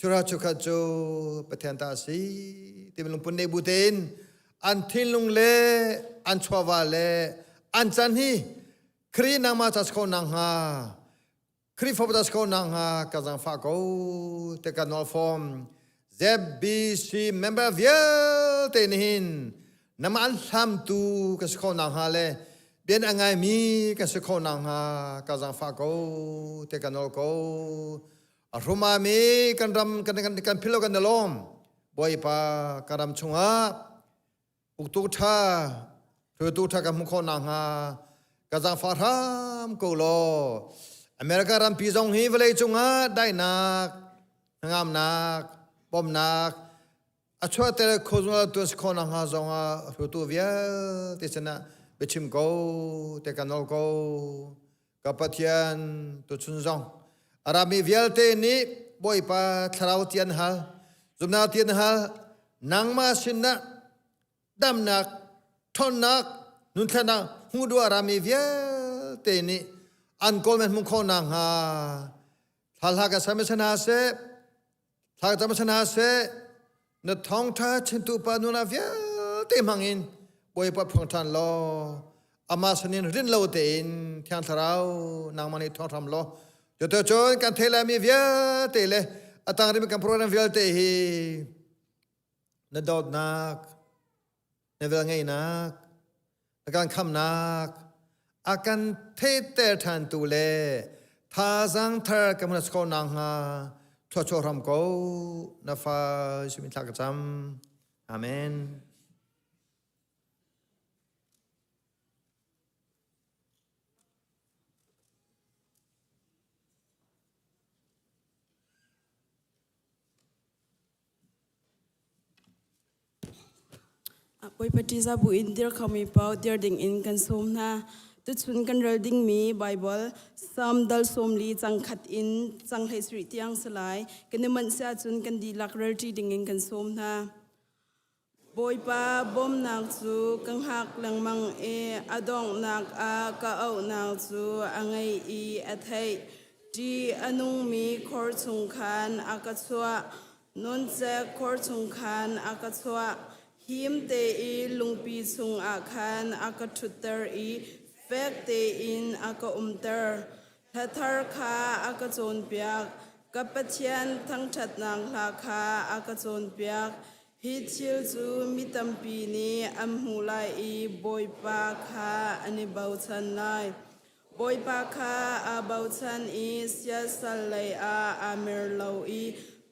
chura chukhat cu Pathian ta a si timi lungpun nei bu tein an thinlung le an chuahva le an chan hi Khrih nangmah ca si kho nakhnga Khrihfabu ta si ko nakhnga ka zaangfah ko te ka nawl fawm. ZBC member vialte nih hin namah an hlamtu ka si kho nakhnga le bian a ngaimi ka si kho nakhnga ka zaangfah ko te ka nawl ko. A hrumami kan ram kan kan kan philo kan lawm. Bawipa ka ram chungah Uktu ṭha, hruaitu ṭha ka hmuh khawh nakhnga ka zaangfah hram ko law America rampi zong hi vawlei cungah daihnak, hnangamnak, bawmhnak a chuahter kho zungzal tu an si khawh nakhnga zongah hruaitu vialte sinah biachim ko te ka nawl ko. Ka Pathian tuchun zong a rami vialte nih Bawipa thlarau ti an hal, zumnak ti an hal, nangmah sinah damnak, ṭhawnnak, nunthlenak hmuh duh a rami vialte nih an kawl men hmuh khawh nakhnga thla hla ka sam hna seh, thla ka cam hna seh, na thawngṭha chimtu pa nuna vialte hmangin Bawipa phuang ṭhan law amah sinin rin lo tein Thiang Thlarau nangmah nih thawng hram law cuticun kan theih laimi vialte le a tang rimi kan program vialte hi na dawtnak na velngeihnak a kan khamnak a kan theihter ṭhantu le thazaang thar kan hmun kho nakhnga thluachuah hram ko na fa Jesuh min thla ka cam amen Bawipa ṭihzah buin dir khomi paoh dir dingin kan sawm hna. Tuchun kan rel dingmi Bible Psalm dal 40 cang khat in cang 17 tiang si lai. Kan i manh si ahcun kan dihlak relṭi dingin kan sawm hna. Bawipa bawmnak cu ka hngak lengmang i a donghnak ah ka auhnak cu a ngaih i a theih. Ṭih a nungmi khor chung khan a ka chuah, nawncek khor chung khan a ka chuah. Him tein lungpi chungah khan a ka ṭhutter i fek tein a ka umter. Hla thar kha a ka cawnpiak, ka Pathian thangṭhatnak hla kha a ka cawnpiak. Hi thil cu mi tampi nih an hmuh lai i Bawipa kha an i bochan lai. Bawipa kha aa bochan i siasal lei ah aa mer lo i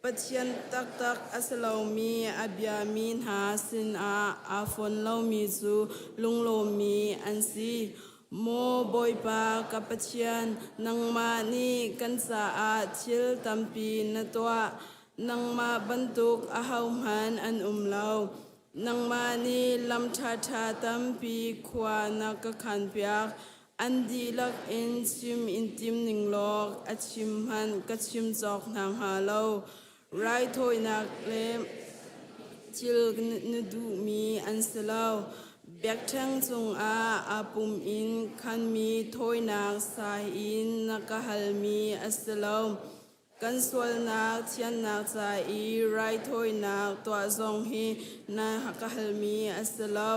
Pathian taktak a si lomi a biami hna sinah aa fon lomi cu lunglawmmi an si. Maw Bawipa ka Pathian, nangmah nih kan caah thil tampi na tuah. Nangmah bantuk ahohmanh an um lo. Nangmah nih lam ṭhaṭha tampi khua na ka khanpiak. An dihlak in chim in tim ning law a chim hmanh ka chim cawk hna hnga lo. Raithawinak le thil na duhmi an si lo. Biakṭheng cungah aa pum in khanmi thawinak sa in na ka halmi a si lo. Kan sualnak thiannak ca i raithawinak tuah zong hi na ka halmi a si lo.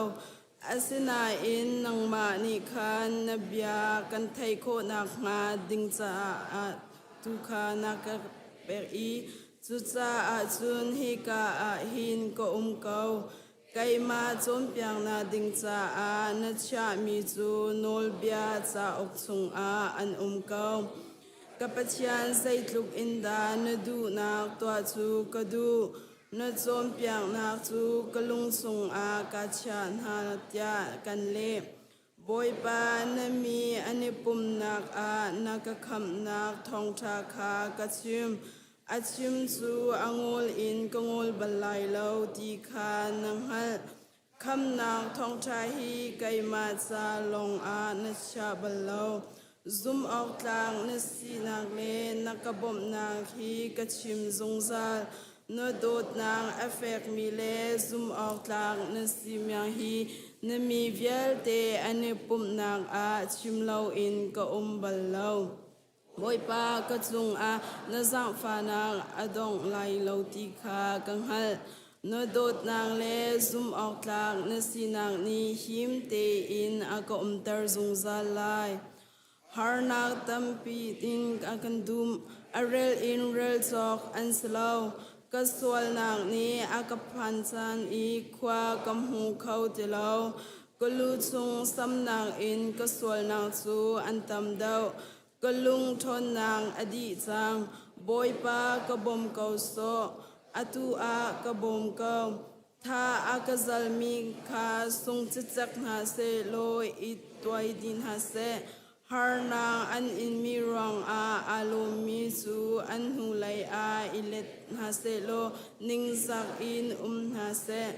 Asinain nangmah nih khan na bia kan theih khawh nakhnga ding caah tu kha na ka pek i cucaah cun hika ah hin ka um ko. Keimah cawnpiaknak ding caah na chiahmi cu nawlbia cauk chungah an um ko. Ka Pathian zeitluk in dah na duhnak tuah cu ka duh. Na cawnpiaknak cu ka lung chungah ka chiah hna tiah kan leh. Bawipa, na mi an i pumhnak ah na ka khamhnak thawngṭha kha ka chim. A chim cu a ngol in ka ngol bal lai lo ti kha na hngalh. Khamhnak thawngṭha hi keimah ca lawngah na chia bal lo. Zumhawktlak na sinak le na ka bawmhnak hi ka chim zungzal. Na dawtnak a fekmi le zumhawktlak na simiang hi na mi vialte an i pumhnak ah chim loin ka um bal lo. Bawipa ka cungah na zaangfahnak a dongh lai lo ti kha ka hngalh. Na dawtnak le zumhawktlak na sinak nih him tein a ka umter zungzal lai. Harnak tampi in a kan dum, a rel in rel cawk an si lo. Ka sualnak nih a ka phan caan i khua ka hmu kho ti lo. Ka lu chung samnak in ka sualnak cu an tam deuh. Ka lung ṭhawnnak a dih cang. Bawipa ka bawm ko sawh. Atu ah ka bawm ko. Tha a ka zalmi kha sung cicek hna seh law i tuai dih hna seh. Harnak an inmi ruangah aa lawmmi cu an hnulei ah i let hna sehlaw ningzak in um hna seh.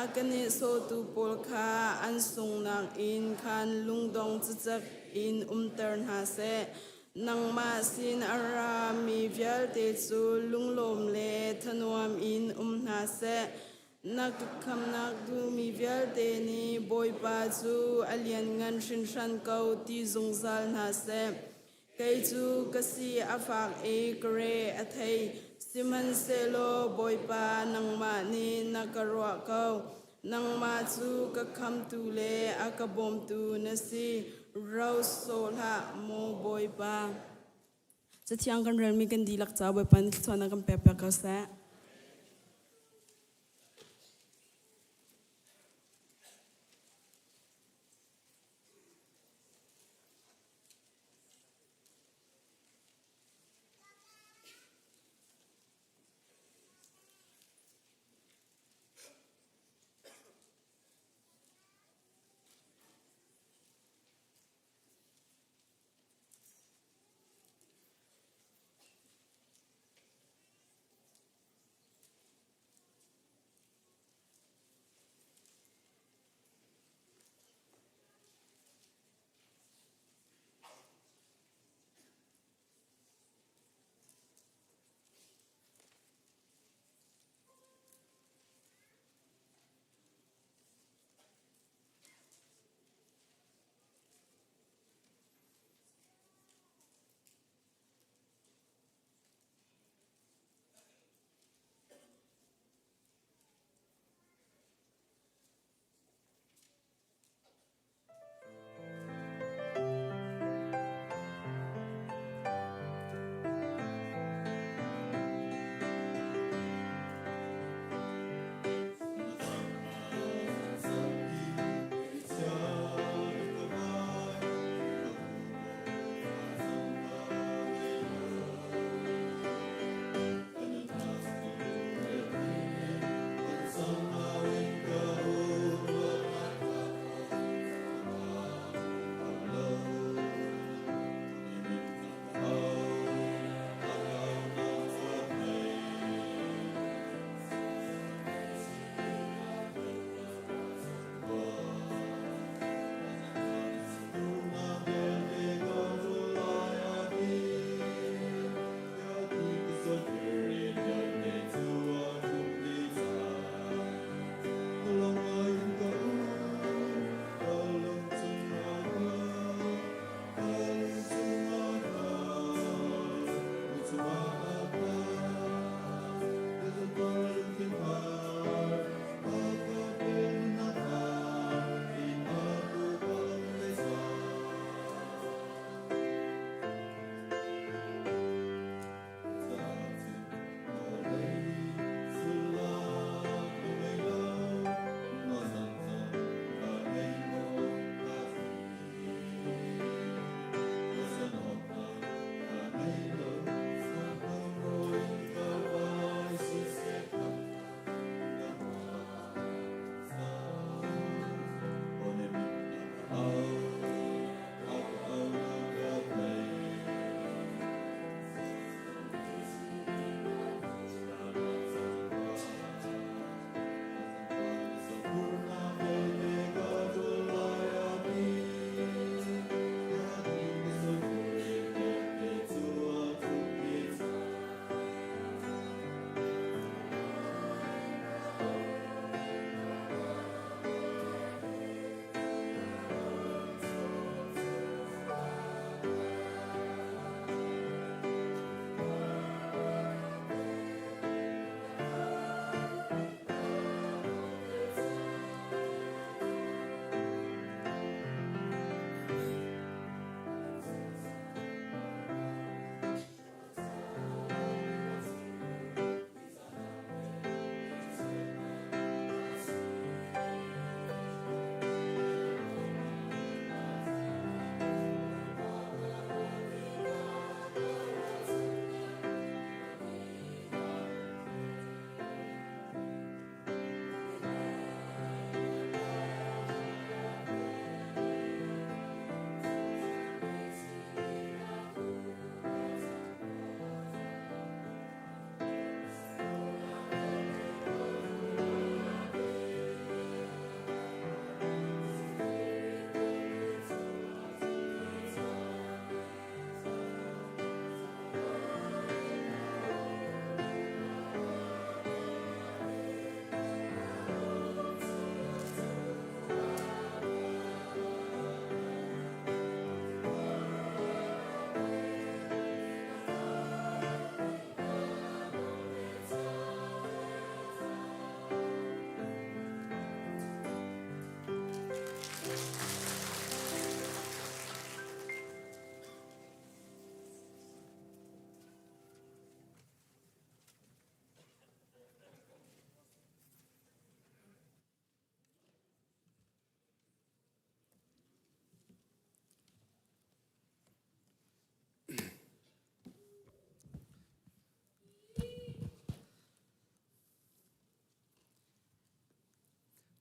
A ka nehsawhtu pawl kha an sunghnak in khan lungdong cicek in umter hna seh. Nangmah sin a rami vialte cu lunglawm le thanuam in um hna seh. Na ka khamnak duhmi vialte nih Bawipa cu a lianngan hringhran ko ti zungzal hna seh. Kei cu ka si a fak i ka re a thei, sihmanhsehlaw Bawipa nangmah nih na ka ruah ko. Nangmah cu ka khamtu le a ka bawmtu na si. Ro sawh hlah, maw Bawipa. Cathiang kan relmi kan dihlak ca Bawipa nih thluachuahnak kan pek piak ko seh.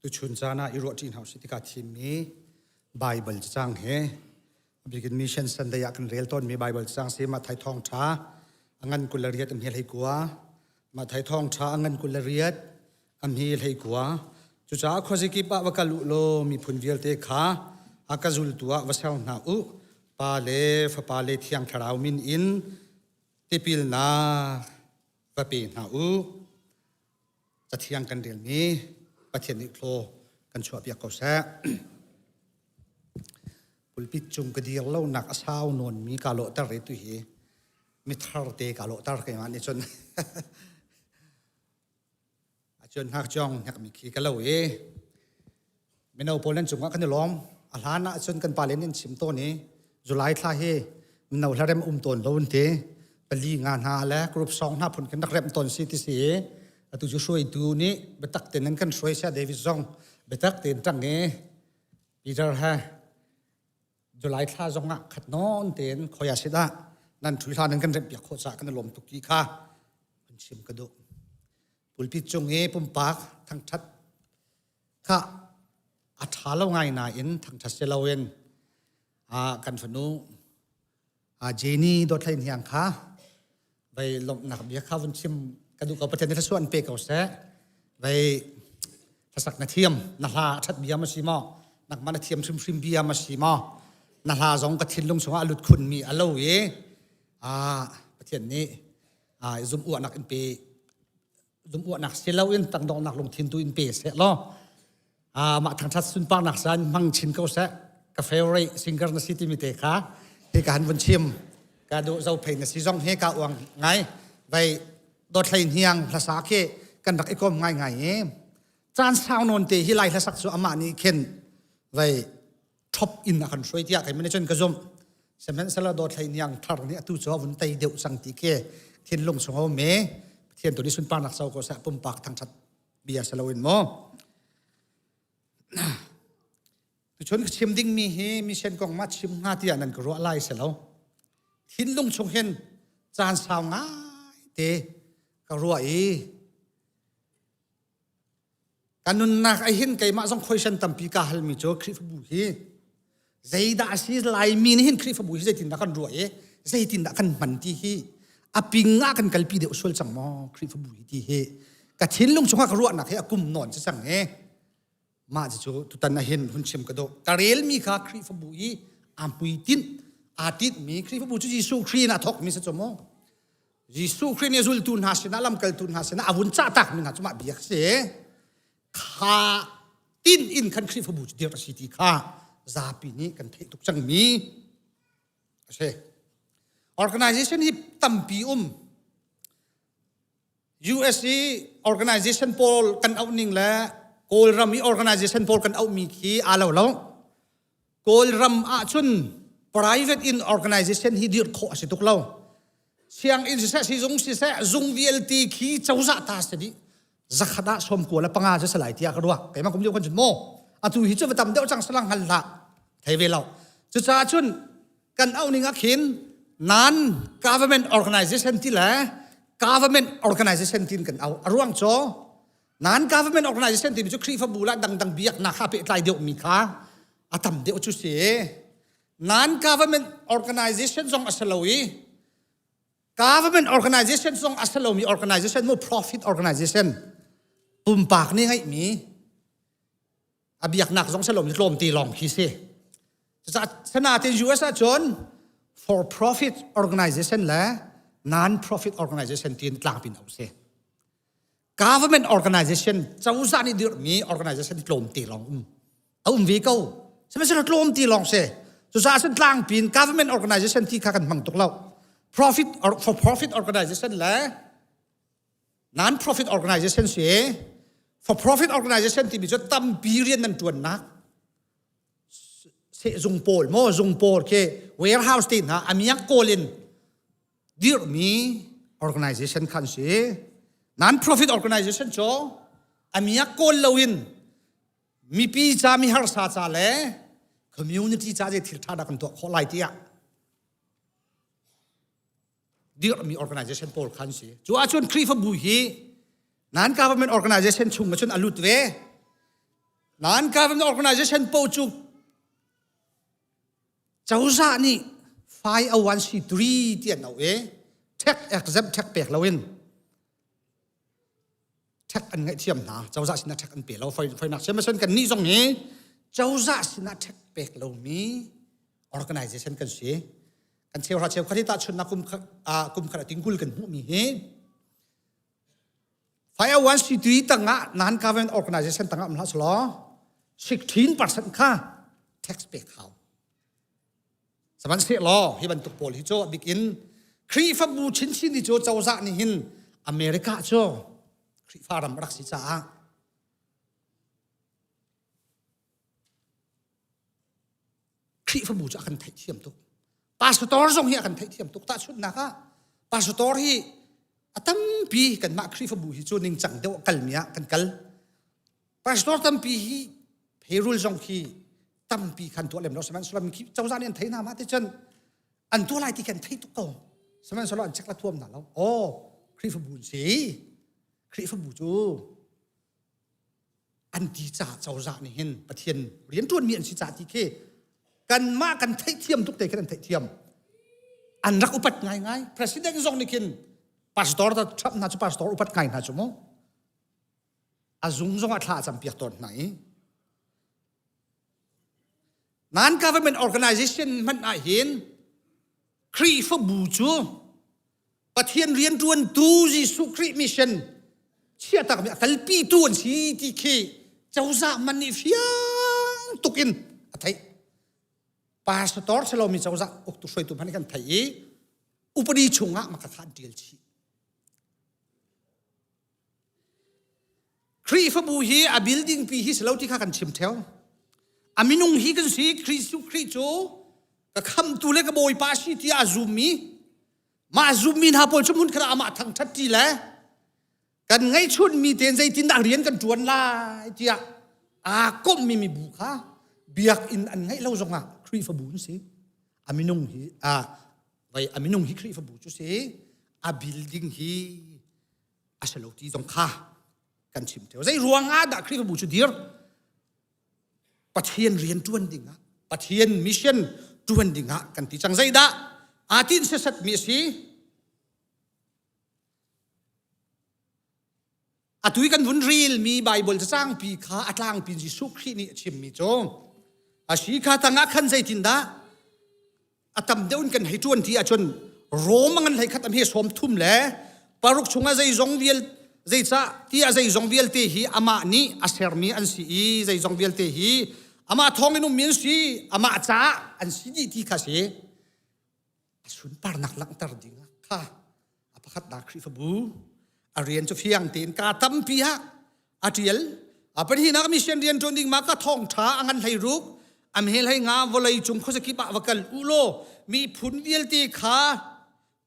Tuchun caan ah i ruahṭi hna usih tikah thimmi Baibal cacang he abikin Mission Sunday ah kan rel tawnmi Baibal cacang si Matthai thawngṭha a ngan 28 a hme 19 Matthai thawngṭha a ngan 28 a hme 19 Cucaah khuazikip ah va kal u law miphun vialte kha a ka zultu ah va ser hna u Pa le Fapa le Thiang Thlarau min in tipilnak va pe hna u. Cathiang kan relmi Pathian nih thlaw kan chuahpiak ko seh. Pulpit cung ka dir lonak a sau nawnmi kaa lawhter i tu hi mithar te kaa lawhter keimah nih cun Acun ngakchawng hnekmi khi ka lo i mino pawl nan cungah kan i lawm. A hlan ah cun kan pale nih an chim tawn i July thla hi mino hlarem um tawn lo an ti. Pali nga hna le group song hna phun kan rak remh tawn si ti si i atu cu hruaitu nih biatak tein an kan hruai sia David zong biatak tein ṭang i Peter he July thla zong ah khat nawn tein khoi ah sit ah nan ṭhui hlan nan kan remh piak khawh caah kan i lawm tuk ti kha hun chim ka duh. Pulpit cung i pumpak thangṭhat kha a ṭha lo ngai nain thangṭhat si loin kan fanu Jenny Dawthlei Hniang kha vei lawmhnak bia kha vun chim ka duh ko Pathian nih thluachuah an pe ko seh vei hlasak na thiam na hla a ṭhat bia ma si maw nangmah na thiam hrimhrim bia ma si maw na hla zong ka thinlung chungah a lut khunmi a lo i Pathian nih zum uahnak in pe zum uahnak si loin tangdongnak lungthin tu in pe seh law mah thangthat sunparnak san hmang chin ko seh ka favorite singer na si timi te kha hi ka han vun chim ka duh zo phei na si zong he ka uang ngai vai dawthlei hniang hlasa khi kan rak i kom ngai ngai i caan sau nawn te hi lai hlasak cu amah nih khin vai top in a kan hruai tiah kei mane cun ka zumh sihmanhsehlaw dawthlei niang thar nih atu cu a vun tei deuh cang ti khi thinlung chung a um i Pathian tu nih sunparnak co ko seh pumpak thangthat bia si loin mu tuchun ka chim dingmi hi mission kong ma chim hnga tiah nan ka ruah lai si lo thinlung chung hin caan sau ngai te ka ruah i Ka nunnak ah hin keimah zong question tampi ka halmi cu Khrihfabu hi zeidah a si Laimi nih hin Khrihfabu hi zeitindah kan ruah i zeitindah kan hman ti hi a ping ah kan kalpi deuh sual cang maw Khrihfabu hi ti hi ka thinlung chungah ka ruahnak hi a kum nawn si cang i mah cu tutan ah hin hun chim ka duh ka relmi kha Khrihfabu i aa hmuitinh aa tinhmi Khrihfabu cu Jesuh Khrih in a thawkmi si cu mu Jesuh Khrih nih zultu hna sinah lamkaltu hna sinah a vun cahtakmi hna cu mah bia si. Kha tin in khan Khrihfabu cu dirh a si ti kha zapi nih kan theih tuk cangmi a si. Organization hi tampi um. US i organization pawl kan auh ning le Kawlram i organization pawl kan auhmi khi aa lo lo. Kawlram ahcun private in organization hi dirh khawh a si tuk lo. Sianginn siseh, sizung siseh, zung vialte khi cozah ta si dih. Zakhat ah sawm kua le panga cu salai tiah ka ruah. Keimah kum lio kan cun maw? Atu hi cu va tam deuh cang salang hngal hlah. Thei ve lo. Cucaah cun kan auh ning ah khin non government organization ti le government organization tin kan auh. A ruang cu Non government organization timi cu Khrihfabu lah dangdang biaknak kha pehtlai deuhmi kha a tam deuh cu si. Non government organization zong a si lo i government organization zong a si lomi organization mu profit organization pumpak nih ngeihmi a biaknak zong si lomi tlawmte lawng khi si. Cucaah sanatin US ahcun for profit organization le non profit organization tiin tlangpi in a si. Government organization cozah nih dirhmi organization tlawmte lawng um a um ve ko. Sihmanhsehlaw tlawmte lawng si. Cucaah cun tlangpi in government organization ti kha kan hmang tuk lo. Profit or for profit organization le non profit organization si. For profit organization timi cu tampi rian nan ṭuannak sehzung pawl maw zung pawl khi warehouse te hna a miak kawl in dirhmi organization khan si. Non-profit organization cu a miak kawl loin mipi ca mi harsa ca le community ca zei thil ṭha dah kan tuah khawh lai tiah dirhmi organization pawl khan si. Cu ahcun Khrihfabu hi non-government organization chung ah cun a lut ve. Non-government organization po cu cozah nih 501c3 ti an auh i tax exempt tax pek loin tax an ngaihthiam hna cozah sinah tax an pe lo foinak siamason kan nih zong hi cozah sinah tax pek lomi organization kan si kan cheuhra cheukhat hi tahchunnak kum kum khat tingkul kan hmuhmi hi 501c3 tangah non government organization tangah um hlah selaw 16% kha tax pek hau Sihmanhsehlaw hi bantuk pawl hi cu a bik in Khrihfabu chinchin hi cu cozah nih hin America cu Khrihfa ram a rak si caah Khrihfabu cu a kan theihthiam tuk. Pastor zong hi a kan theihthiam tuk. Tahchunhnak ah pastor hi a tampi kanmah Khrihfabu hi cu ningcang deuh a kalmi ah kan kal. Pastor tampi hi payroll zong khi tampi khan tuah lem lo sihmanhsehlaw mi cozah nih an thei hna ma ti cun an tuah lai ti kan thei tuk ko sihmanhsehlaw an check la thuam hna lo oh Khrihfabu an si Khrihfabu cu an ti caah cozah nih hin Pathian rianṭuanmi an si caah ti khi kanmah kan theihthiam tuk te khin an theihthiam an rak upat ngaingai president zong nih khin pastor ta Trump hna cu pastor upat ngai hna cu mu a zung zong ah thla a campiak tawn hna i non government organization hmanh ah hin Khrihfabu cu Pathian rianṭuantu Jesuh Khrih mission chiahtakmi a kalpitu an si ti khi cozah man nih fiang tuk in a theih. Pastor si lomi cozah uktu hruaitu hmanh kan theih i upadi chungah maka kha an ṭial chih. Khrihfabu hi a building pi hi si lo ti kha kan chim theo. A minung hi kan si Khrih Khrih cu ka khamtu le ka bawipa si tiah a zummi mah zummi hna pawl cu hmun khat ah amah thangṭhat ti le kan ngeihchunmi tein zeitindah rian kan ṭuan lai tiah aa komhmi mibu kha biakinn an ngeih lo zongah Khrihfabu an si. A minung hi a vai a minung hi Khrihfabu cu si a building hi a si lo ti zong kha kan chim theo. Zei ruang ah dah Khrihfabu cu dir? Pathian rian ṭuan ding ah, Pathian mission ṭuan ding ah kan ti cang. Zeidah aa tin sesat mi a si? Atu i kan vun relmi Baibal cacangpi kha a tlangpi Jesuh Khrih nih a chimmi cu a si kha tangah khan zeitindah a tam deuh in kan hei ṭuan ti ahcun Rom a ngan hlei khat am hi sawm thum le paruk chungah zeizong vial zeicah tiah zeizong vialte hi amah nih a sermi an si i zeizong vialte hi amah thawng in ummi an si amah caah an si dih ti kha si a sunparnak langhter ding ah kha a pakhatnak Khrihfabu a rian cu fiang tein ka tampi ah a ṭial a pahnihnak mission rian ṭuan ding ma ka thawngṭha a ngan hlei ruk a mhe hlei nga vawlei cung khuazakip ah va kal u law miphun vialte kha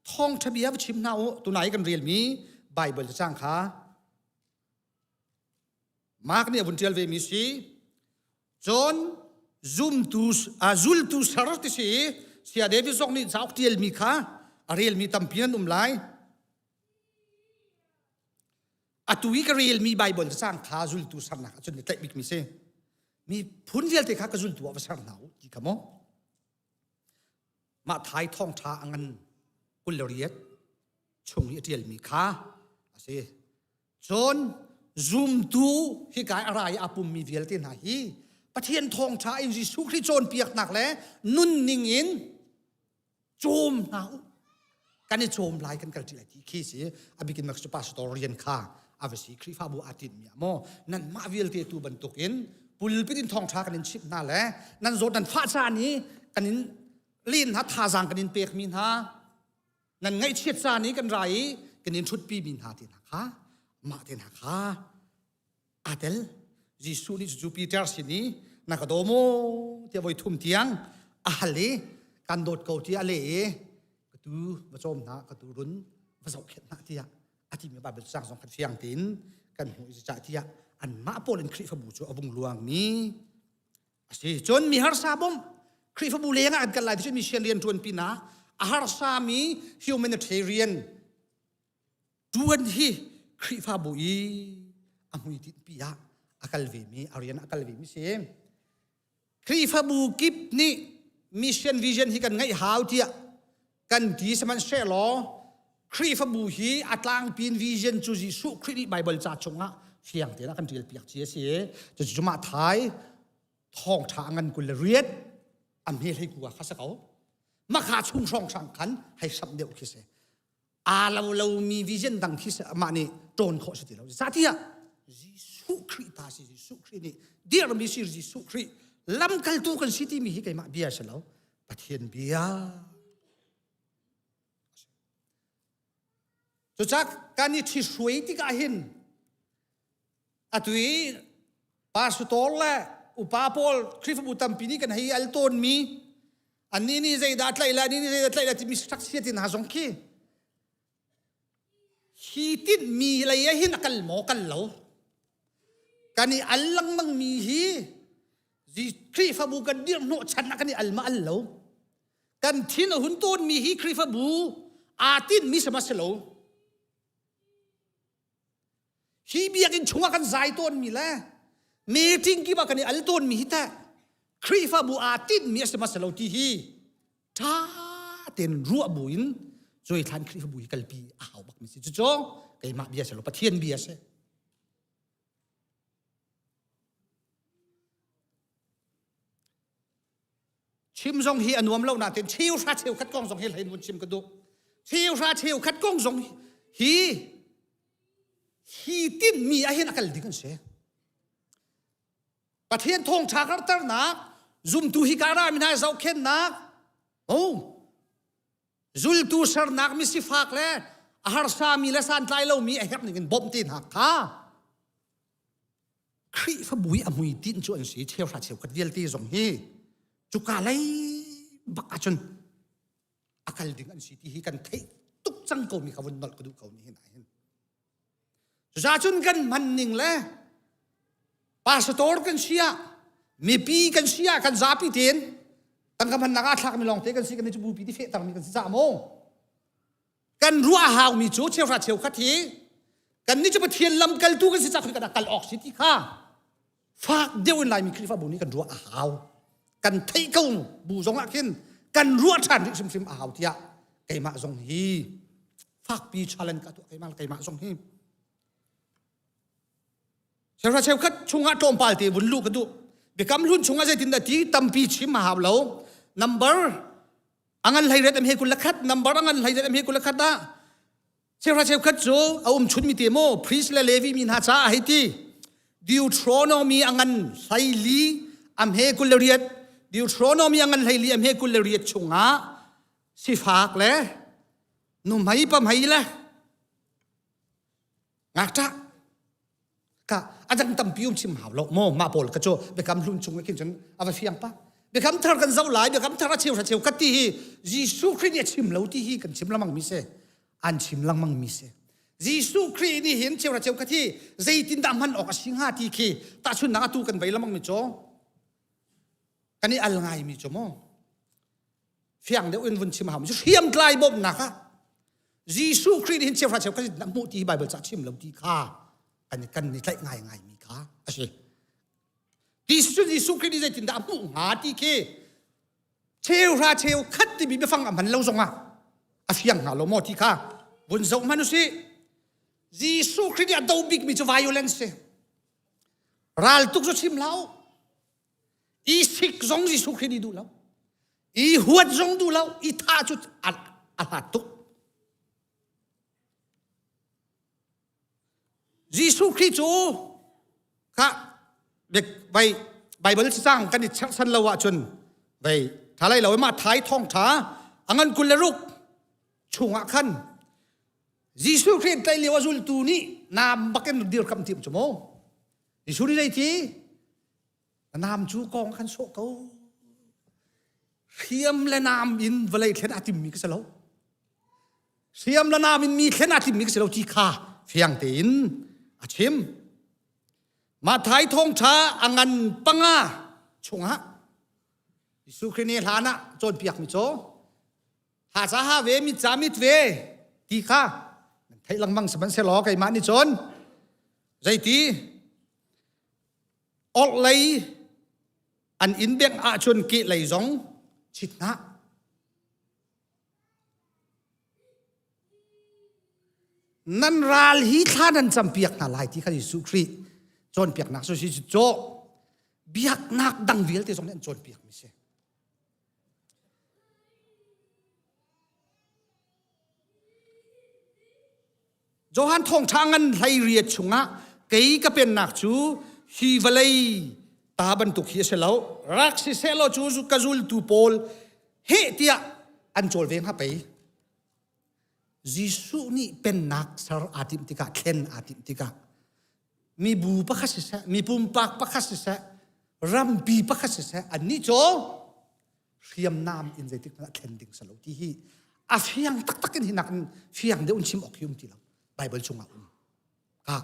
thawngṭha bia va chim hna u tunai kan relmi Bible cacang kha Mark nih a vun ṭial ve mi si Cun zumtu a zultu ser ti si i Sia David zong nih cauk ṭialmi kha a relmi tampi an um lai. Atu i ka relmi Baibal cacang kha zultu sernak ahcun na tlaih bikmi si. Mi phun vialte kha ka zultu ah va ser hna u ti kha maw? Mah thai thawngṭha a ngan 28 chung i a ṭialmi kha a si. Cun zumtu hika i a ra i aa pummi vialte hna hi Pathian thawngṭha in Jesuh Khrih cawnpiaknak le nunning in cawm hna u. Kan i cawm lai kan kalṭi lai ti khi si. A bikin mak cu pastor rian kha a va si Khrihfabu aa tinmi ah maw nanmah vialte tu bantukin pulpit in thawngṭha kan in chimh hna le nan zawt nan fah caan i kan in len hna thazaang kan in pekmi hna nan ngaihchiat caan i kan ra i kan in ṭhutpi mi hna te hna kha mah te hna kha aa tel Jesuh nih cucu Peter sin i na ka daw maw tiah voi thum tiang a hal i kan dawt ko tiah a leh i ka tu va cawm hna ka tu run va zohkhenh hna tiah a timi Bible cang zong kan fiang tein kan hmuh i cucaah tiah anmah pawl in Khrihfabu cu a vung luangmi A si. Cun mi harsa bawmh Khrihfabu leng ah an kal lai ti cu mission rian ṭuan pinah a harsami humanitarian ṭuan hi Khrihfabu i a hmuitinh pi ah a kal ve mi a rian a kal ve mi si. Khrihfabu kip nih mission vision hi kan ngeih hau tiah kan ti sihmanhsehlaw Khrihfabu hi a tlangpin vision cu Jesuh Khrih nih Bible ca chungah fiang tein a kan ṭial piak ci a si. Cucu mah thai thawngṭha a ngan 28 a hme hlei ku ah kha si ko. Makha chung hrawng hrang khan hei samh deuh khi si. Aa lo lomi vision dang khi amah nih ṭawn khawh si ti lo. Zeicahtiah Jesuh Khrih ta si Jesuh Khrih nih dirmi si Jesuh Khrih lamkaltu kan si timi hi keimah bia si lo Pathian bia. Cucaah kan i ṭhihruai tikah hin atu i pastor le upa pawl Khrihfabu tampi nih kan hei al tawnmi annih nih zeidah tlaih le annih nih zeidah tlaih le timi sak tin hna zong khi hi tinhmi lei ah hin a kal maw kal lo kan i al lengmang mi hi Khrihfabu kan dirh hnawh chan ah kan i al ma al lo kan thin a hun tawnmi hi Khrihfabu aa tinhmi sama si lo Hi biakinn chungah kan zai tawnmi le meeting kip ah kan i al tawnmi hi teh Khrihfabu aa tinhmi a si ma si lo ti hi ṭha tein ruah buin cuaithlan Khrihfabu hi kalpi a hau bakmi si. Cucu keimah bia si lo Pathian bia si. Chim zong hi a nuam lo nain cheu hra cheu khat kong zong hi hlein vun chim ka duh. Cheu hra cheu khat kong zong hi hi tinhmi ah hin a kal ding an si. Pathian thawngṭha karternak, zumtu hi ka ra mi hna zohkhennak, oh, zultu sernak mi sifak le a harsa mi le santlai lomi a herh ning in bawmh te hna kha Khrihfabu i a hmuitinh cu an si cheuhra cheukhat vialte zong hi cuka lei bak ahcun a kal ding an si ti hi kan theih tuk cang ko mi kha vun nolh ka duh ko ni hin ah hin cucaah cun kan hman ning le pastor kan si ah mipi kan si ah kan zapi tein tangka hmannak ah thlak mi lawng te kan si kan i cu bupi ti fehter mi kan si cah maw Kan ruah haumi cu cheuhra cheukhat hi kannih cu Pathian lamkaltu kan si cak kan kal awk si ti kha fak deuh in Laimi Khrihfabu nih kan ruah a hau. Kan theih ko bu zong ah khin kan ruah ṭhan rih hrimhrim a hau tiah keimah zong hi fakpi challenge ka tuah keimah keimah zong hi Cheuhra cheukhat chungah tlawmpal te vun luh ka duh. Biakam hlun chungah zeitindah ti tampi chim a hau lo. Number a ngan hlei ret am he 21 number a ngan hlei ret am he 21 ah cheuhra cheukhat cu a um chun mi te maw priest le levi mi hna caah hei ti Deuteronomy a ngan hleili am he 28 Deuteronomy a ngan hleili am he 28 chungah sifak le nuhmei pamhei le ngakṭah ka a dang tampi um chim hau lo maw mah pawl ka cu biakam hlun chung khin cun a va fiang pa biakam thar kan zoh lai biakam thar a cheu hra cheu ka ti hi Jesuh Khrih nih a chim lo ti hi kan chim lengmang mi si an chim lengmang mi si Jesuh Khrih nih hin cheu hra cheu ka thi zeitindah hman awk a si hnga ti khi tahchunnak atu kan vei lengmang mi cu kan i al ngai mi cu maw fiang deuh in vun chim hau cu hriamtlai bawmhnak ah Jesuh Khrih nih hin cheuhra cheu khat na hmuh ti Bible ca chim lo ti kha kan kan ni tlaih ngai ngai mi kha a si ti cun Jesuh Khrih nih zeitindah a hmuh hnga ti khi cheuhra cheu khat timi biafang a hman lo zongah a fiang hnga lo maw ti kha vun zoh hmanh usih Jesuh Khrih nih a do bikmi cu violence si ral tuk cu chim hlah u I sik zong Jesuh Khrih nih duh lo. I huat zong duh lo. I thah cu a, a hlat tuk. Jesuh Khrih cu kha vai Bible cang kan i cherhsan lo ahcun vai tha lai lo mah thai thong tha angan 26 chungah khan Jesuh Khrih tlai lio a zultu nih nam bakin dirkam tim cu mu Jesuh nih zei ti Nam cu kong khan sawh ko. Hriam le nam in vawlei thlen a timmi ka si lo. Hriam le nam in mi thlen a timmi ka si lo ti kha fiang tein a chim. Mathai thawngṭha a ngan panga chungah Jesuh Khrih nih hlan ah cawnpiakmi cu ha ca ha ve mit ca mit ve ti kha nan theih lengmang sihmanhsehlaw keimah nih cun zeiti? Orhlei an inn bengh ahcun kehlei zong chit hna. Nan ral hi thla nan campiak hna lai ti kha Jesuh Khrih cawnpiaknak cu si cu biaknak dang vialte zong nih an cawnpiak mi si. Johan thawngṭha ngan hlei riat chungah kei ka pennak cu hi vawlei ta bantuk hi a si lo. Rak siseh law cu ka zultu pawl heh tiah an cawl ve hnga pei. Jesuh nih pennak ser aa timh tikah thlen aa timh tikah mibu pakhat siseh, mi pumpak pakhat siseh, rampi pakhat siseh, annih cu hriamnam in zeitik hmanh ah thlen ding si lo ti hi a fiang taktak in hi nak in fiang deuh in chim awk hi um ti lo Bible chungah um ka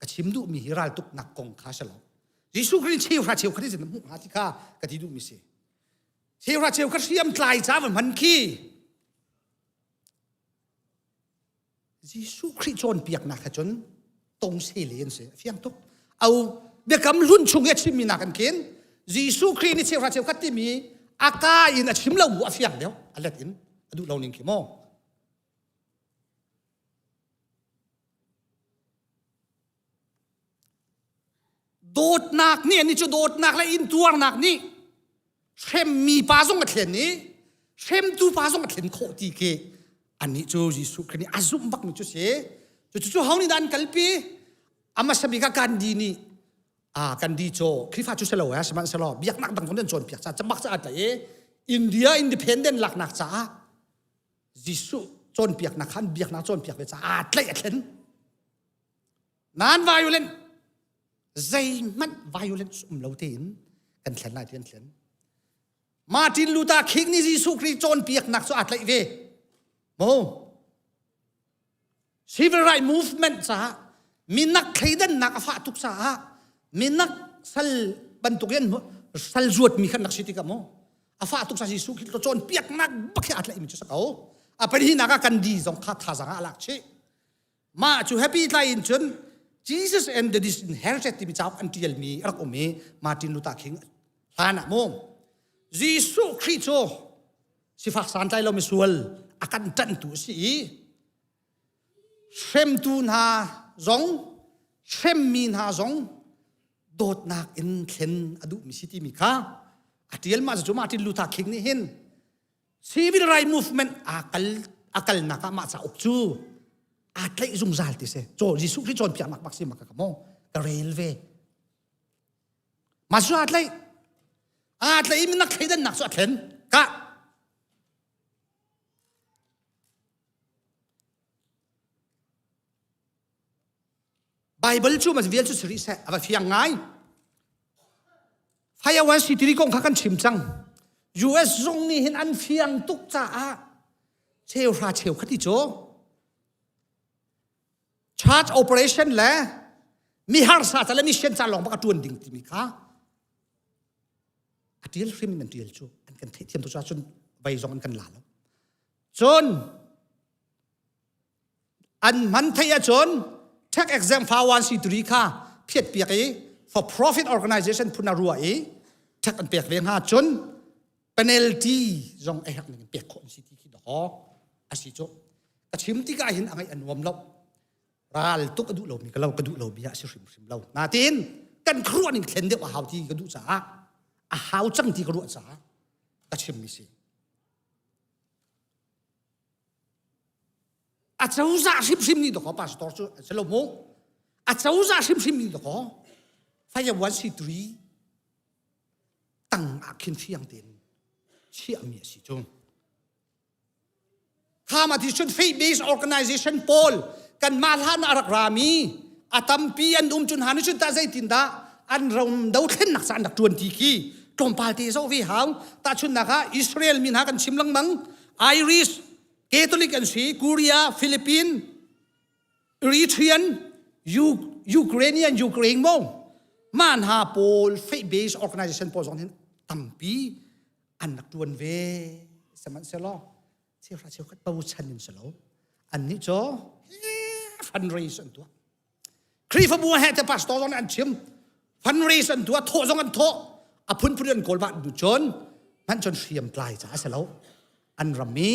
ka chim duhmi hi raltuknak kong kha si lo Jesuh Khrih cheuhra cheukhat in hmuh hnga ti kha ka ti duhmi si cheuhra cheukhat hriam tlai ca va hman khi Jesuh Khrih cawnpiaknak he cun tongse le an si. A fiang tuk. Au biakam hlun chung i a chimmi nak in khin Jesuh Khrih nih cheuhra cheukhat timi a ka in a chim lo bu a fiang deuh. A let in a duh lo ning khi maw. Dawtnak nih ani cu dawtnak le intuarnak nih hremmi pa zong a thlen i hremtu pa zong a thlen khawh ti khi anih cu Jesuh Khrih nih a zumh bakmi cu si. Cucu ho nih dah an kalpi? A hmasa bik ah Gandhi nih ah Gandhi cu Khrihfa cu si lo eh sihmanhsehlaw biaknak dang zong an cawnpiak caah bak caah tlaih i India independent laknak caah Jesuh cawnpiaknak khan biaknak cawnpiak ve caah aa tlaih a thlen. Non violent zeihmanh violence um lo tein kan thlen lai ti an thlen. Martin Luther King nih Jesuh Khrih cawnpiaknak cu aa tlaih ve. Mo civil right movement caah minak thleidannak a fah tuk caah minak sal bantuk in sal zuatmi khan rak si tikah mu a fah tuk caah Jesuh Khrih cawnpiaknak bak hi aa tlaihmi cu si ko. A pahnihnak ah kan di zong kha thazaang ah a lak chih. Mah cu happy tlai in cun Jesus and the Disinherited timi cauk an ṭialmi a rak um i Martin Luther King hlan ah mu Jesuh Khrih cu sifak santlai lo misual a kan ṭanhtu a si i hremtu hna zong hremmi hna zong dawtnak in thlen a duhmi si timi kha a ṭial mah cu Martin Luther King nih hin civil right movement aa kal a kalnak ah mah cauk cu aa tlaih zungzal ti si caw Jesuh Khrih cawnpiaknak bak si ma ka ka maw ka rel ve mah cu aa tlaih aa tlaih i minak thleidannak cu a thlen ka Bible cu mas vial cu si rih seh a va fiang ngai Fire C3 kong kha kan chim cang US zung nih hin an fiang tuk caah cheuhra cheu khati cu church operation le mi harsa ca le mission ca lawng bak a tuan ding timi kha a tial hrim in an tial cu an kan theihthiam tu cun vei zong an kan la lo cun An hman theih ahcun tax exempt 501c3 kha phiat piak i for profit organization phun a ruah i tax an pek ve hnga cun penalty zong a herh ning in pek khawh an si ti khi dawh a si cu ka chim tikah hin a ngaih a nuam lo ral tuk a duh lomi ka lo ka duh lo bia a si hrimhrim lo natin kan khuaruah ning thlen deuh a hau ti ka duh caah a hau cang ti ka ruah caah ka chimmi si A cozah hrimhrim nih dawkaw pastor cu an si lo mu. A cozah hrimhrim nih dawkaw fire one c three tang ah khin fiang tein chiahmi a si cu. Khama ti cun faith based organization pawl kanmah hlan ah a rak rami a tampi an um cun hna cun tah zeitindah an ram dothlennak ca an rak ṭuan ti khi tlawmpal te zoh ve hau tahchunhnak ah Israel mi hna kan chim lengmang Irish Catholic an si Korea Philippine Eritrean Ukrainian Ukraine mo mah hna pawl faith based organization pawl zong hin tampi an rak ṭuan ve sihmanhsehlaw cheuhra cheukhat bochan in si lo annih cu fundraise an tuah Khrihfabu he te pastor zong nih an chim. Fundraise an tuah, thawh zong an thawh. A phunphun an kawl mah nu cun hmanh cun hriamtlai ca a si lo. An ram i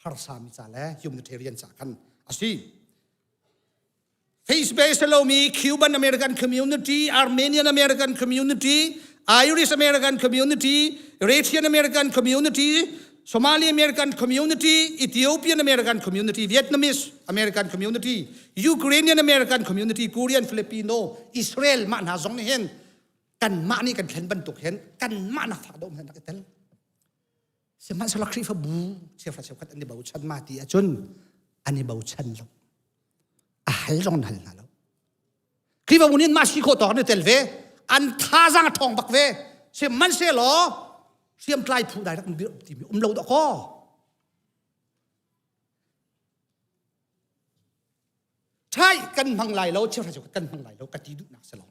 harsami ca le humanitarian ca khan a si. Face-based lomi Cuban American community, Armenian American community, Irish American community, Eritrean American community, Somali American community, Ethiopian American community, Vietnamese American community, Ukrainian American community, Korean, Filipino, Israel mah hna zong nih hin kanmah nih kan thlen bantuk hin kanmah nak fak deuh hmanh rak i tel. Sihmanhsehlaw Khrihfabu cheuhra cheukhat an i bochan ma ti ahcun an i bochan lo. A hal zong an hal hna lo. Khrihfabu nih mah si khawh tawk an i tel ve. An thazaang a ṭhawng bak ve. Sihmanhsehlaw hriamtlai phu dai rak an dirh timi um lo dawkaw. Ṭhai kan hmang lai lo, cheuhra cheukhat kan hmang lai lo ka ti duhnak si lo.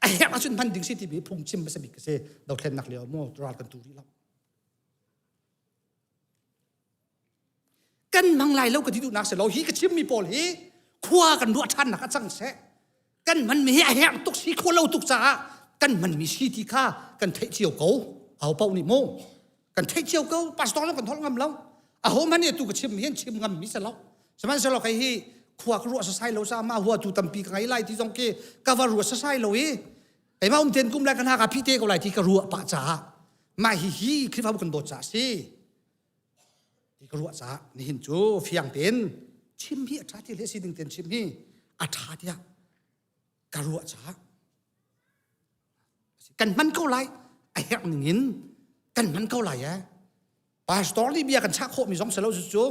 A herh ahcun hman ding si timi phungchim hmasa bik ka si. Dothlennak lio maw ral kan tu rih lo. Kan hmang lai lo ka ti duhnak si lo. Hi ka chimmi pawl hi khua kan ruah ṭhannak a cang seh. Kan hmanmi hi a herh tuk si khawh lo tuk caah kan hmanmi si ti kha kan theih cio ko. Aho paoh nih mu kan theih cio ko. Pastor zong kan holh ngam lo. Aho hmanh nih tu ka chim hi an chim ngammi si lo. Sihmanhsehlaw kei hi khua ka ruah sasai lo caah mah huatu tampi ka ngei lai ti zong khi ka va ruat sasai lo i keimah um ten kum lai ka hna ka phih te ko lai ti ka ruah pah caah mah hi hi Khrihfabu kan dawt caah si ti ka ruah caah nihin cu fiang tein chim hi a ṭha ti le si ding tein chim hi a ṭha tiah ka ruah caah kan hman ko lai a herh ning in kan hman ko lai eh pastor nih bia kan chah khawhmi zong si lo cu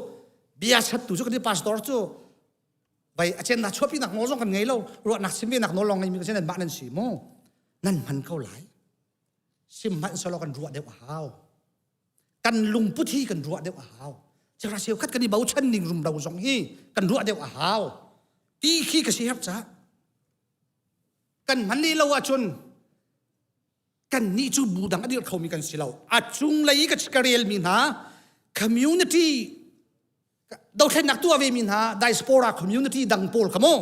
bia chattu cu kan i pastor cu vai a chen na chuapi nak nawl zong kan ngei lo ruahnak sim ve nak nawl lawng ngeimi kan si nan mah nan si mu nan hman ko lai sim hmanh selaw kan ruah deuh a hau kan lungput hi kan ruah deuh a hau chera seu khat kan i bochan ning rumro zong hi kan ruah deuh a hau ti khi ka si herh ca kan hman li lo ahcun kan nih cu bu dang a dir khomi kan si lo a cunglei i ka relmi hna community dothlennak tuah ve mi hna diaspora community dang pawl kha mu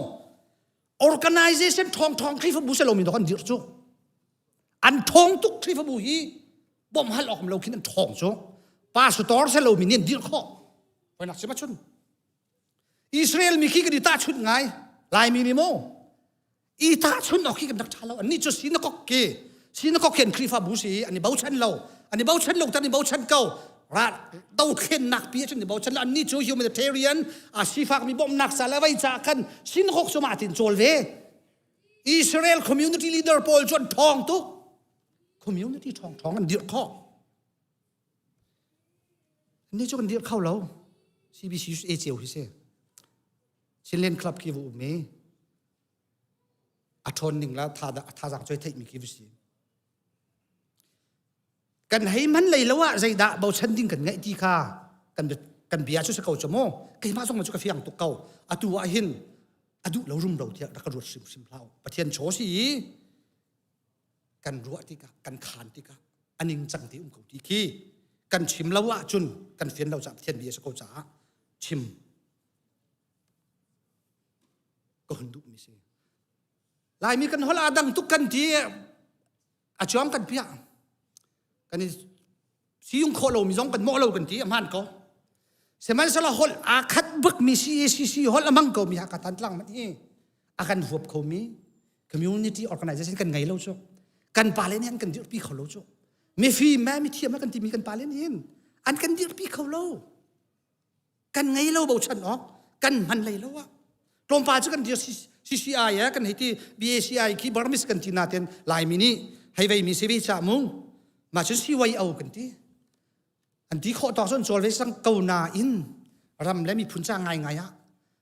organization ṭhawng ṭhawng Khrihfabu si lomi dawh an dirh cu an ṭhawng tuk Khrihfabu hi bawmh hal awk lo khin an ṭhawng cu pastor si lomi nih an dirh khawh hoinak si ma chun Israel mi khi kan i tahchunh ngai Laimi nih mu i tahchunh awk khi kan rak ṭha lo annih cu sinakok ki sinakok khi an Khrihfabu si an i bochan lo an i bochan lo tan i bochan ko ra dothlennak pi ahcun i bochan lo annih cu humanitarian a sifakmi bawmhnak ca le vei ca khan sinakok cu mah tin cawl ve Israel community leader pawl cu an ṭhawng tuk community ṭhawng ṭhawng an dirh khawh Ni cu kan dirh kho lo. CBC A ceu hi si. Chinland Club khi va um i a ṭhawn ning la thazaang choi theihmi khi va si. Kan hei man lei lo ah zeidah bochan ding kan ngeih ti kha kan kan bia cu si ko cu mu. Keimah zong cu ka fiang tuk ko. Atu ah hin a duh lo rum lo tiah rak ka ruat hrimhrim hlah. Pathian chaw si i kan ruah tikah kan khaan tikah a ningcang ti um ko ti khi kan chim lo ahcun kan fian lo caah Pathian bia a si ko caah chim ka hun duhmi si Laimi kan holh aa dang tuk kan ti a cuang kan piah kan i siyung khawh lomi zong kan mawh lo kan ti a hmaan ko sihmanhsehlaw holh aa khat bikmi CACC holh a hmang komi Hakha Thantlang hmanh hi a kan huap khomi community organization kan ngei lo cu kan pale nih an kan dirhpi kho lo cu mifim me mithiam kan timi kan pale nih hin an kan dirhpi kho lo kan ngei lo bochan awk kan hman lei lo ah tlawmpal cu kan dir CCI eh kan hei ti BACI khi Burmese kan ti natin Laimi nih hei vei mi si ve cha mu mah cu CYO kan ti an ti khawh tawk cun cawl ve sang ko nain ram le miphun ca ngai ngai ah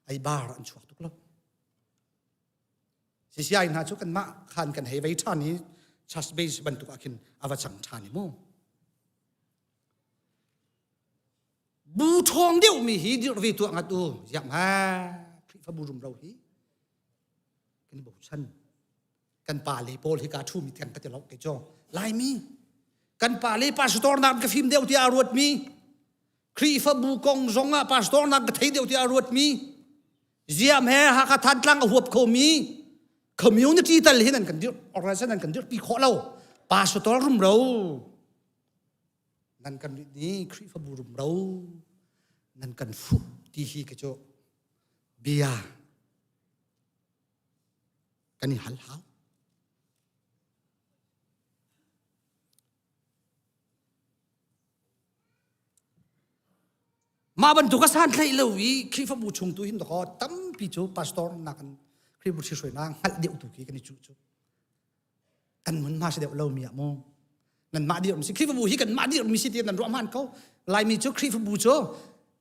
ai bar an chuak tuk lo CCI hna cu kanmah khan kan hei vei ṭhan i church base bantuk ah khin a va cang ṭhan i mu Bu ṭhawng deuhmi hi dirh ve tuah ngat u ziang ha Khrihfabu rumro hi kan i bochan kan pa le pawl hi ka ṭhumi theng ka ti lo kei cu Laimi kan pa le pastor nak ka fim deuh tiah a ruatmi Khrihfabu kong zong ah pastor nak ka thei deuh tiah a ruatmi ziam he Hakha Thantlang a huap khomi. Community tal hin an kan dir organization an kan dirpi khawh lo. Pastor rumro nan kan rit ni Khrihfabu rumro nan kan fuh ti hi ke cu bia kan i hal hau. Mah bantuk a santlaih lo i Khrihfabu chung tu hin dakaw tampi cu pastor nak in Khrihfabu ṭhihruainak hngalh deuh tu khi kan i cuh cu. Kan mun hma si deuh lo mi ah mu. Nan mah dirmi si Khrihfabu hi kan mah dirmi si ti nan ruah hman ko. Laimi cu Khrihfabu cu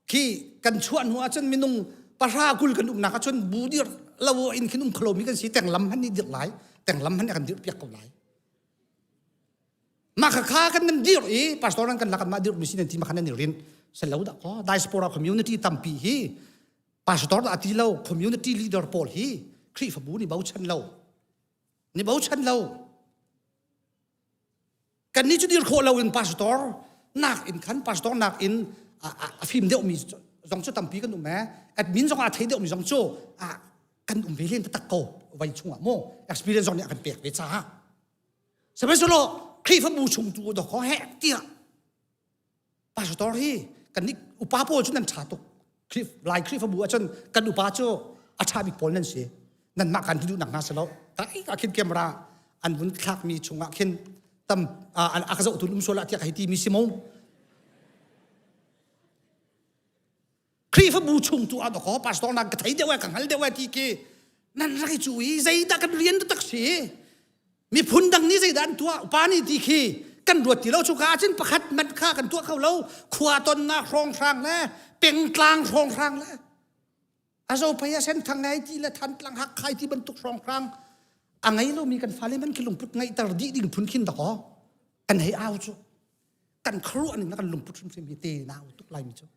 khi kan chuah hnu ahcun minung pahra kul kan umnak ahcun bu dir lo in khin um kholo mi kan si tenglam han ni dir lai tenglam han kan dir piak ko lai Mah kha kan nan dir i pastor nan kan lak mah dir mi si nan ti ma khan nan i rin selo dah ko diaspora community tampi hi pastor dah ti lo community leader pawl hi Khrihfabu nih bochan lo ni bochan lo kan nih cu dir khawh lo in pastor nak in khan pastor nak in a fim deuh mi zong cu tampi kan um e admin zong a thei deuh mi zong cu a kan um ve len tak ko vai chungah mu experience zong nih a kan pek ve caah Sihmanhsehlaw Khrihfabu chung tu dawkaw heh tiah pastor hi kan nih upa pawl cu nan ṭha tuk. Lai Khrihfabu ahcun kan upa cu a ṭha bik pawl nan si. Nanmah kan ti duhnak hna si lo. Tai ka khin camera an vun thlakmi chungah khin tam a ka zohtu um sual ah tiah ka hei ti mi si mo. Khrihfabu chung tu ah dawkaw pastor nak ka thei deuh ka hngal deuh ti ki nan rak i cu i zeidah kan rian tak si miphun dang nih zeidah an tuah upa nih ti khi kan ruat ti lo cu ka ahcun pakhat mat kha kan tuah kho lo khua tonnak hrawnghrang le pengtlang hrawnghrang le azo phei a sen thang ngai ti le thantlang hak khai ti bantuk hrawnghrang a ngei lomi kan fale man khi lungput ngeihter dih ding phun khin dakaw kan hei au cu kan khuaruah ning kan lungput hrimhrim hi te nau tuk lai mi cu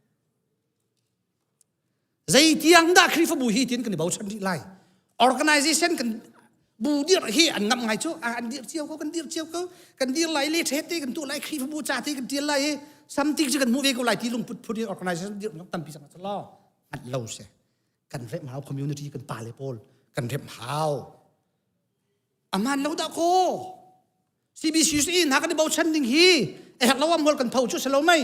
Zeitiang dah Khrihfabu hi tin kan i bochan rih lai? Organization kan bu dir hi an ngam ngai cu an dir cio ko kan dir cio ko kan dir lai le the te kan tu lai Khrihfabu ca te kan tial lai i something cu kan hmuh ve ko lai ti lungput phun in organization dir tampi cang lo ngat lo se kan rem hau community kan pa le pawl kan rem hau aman lo dah ko CBCUSA hna kan i bochan ding hi a herh lo am hol kan tho cu si lo mei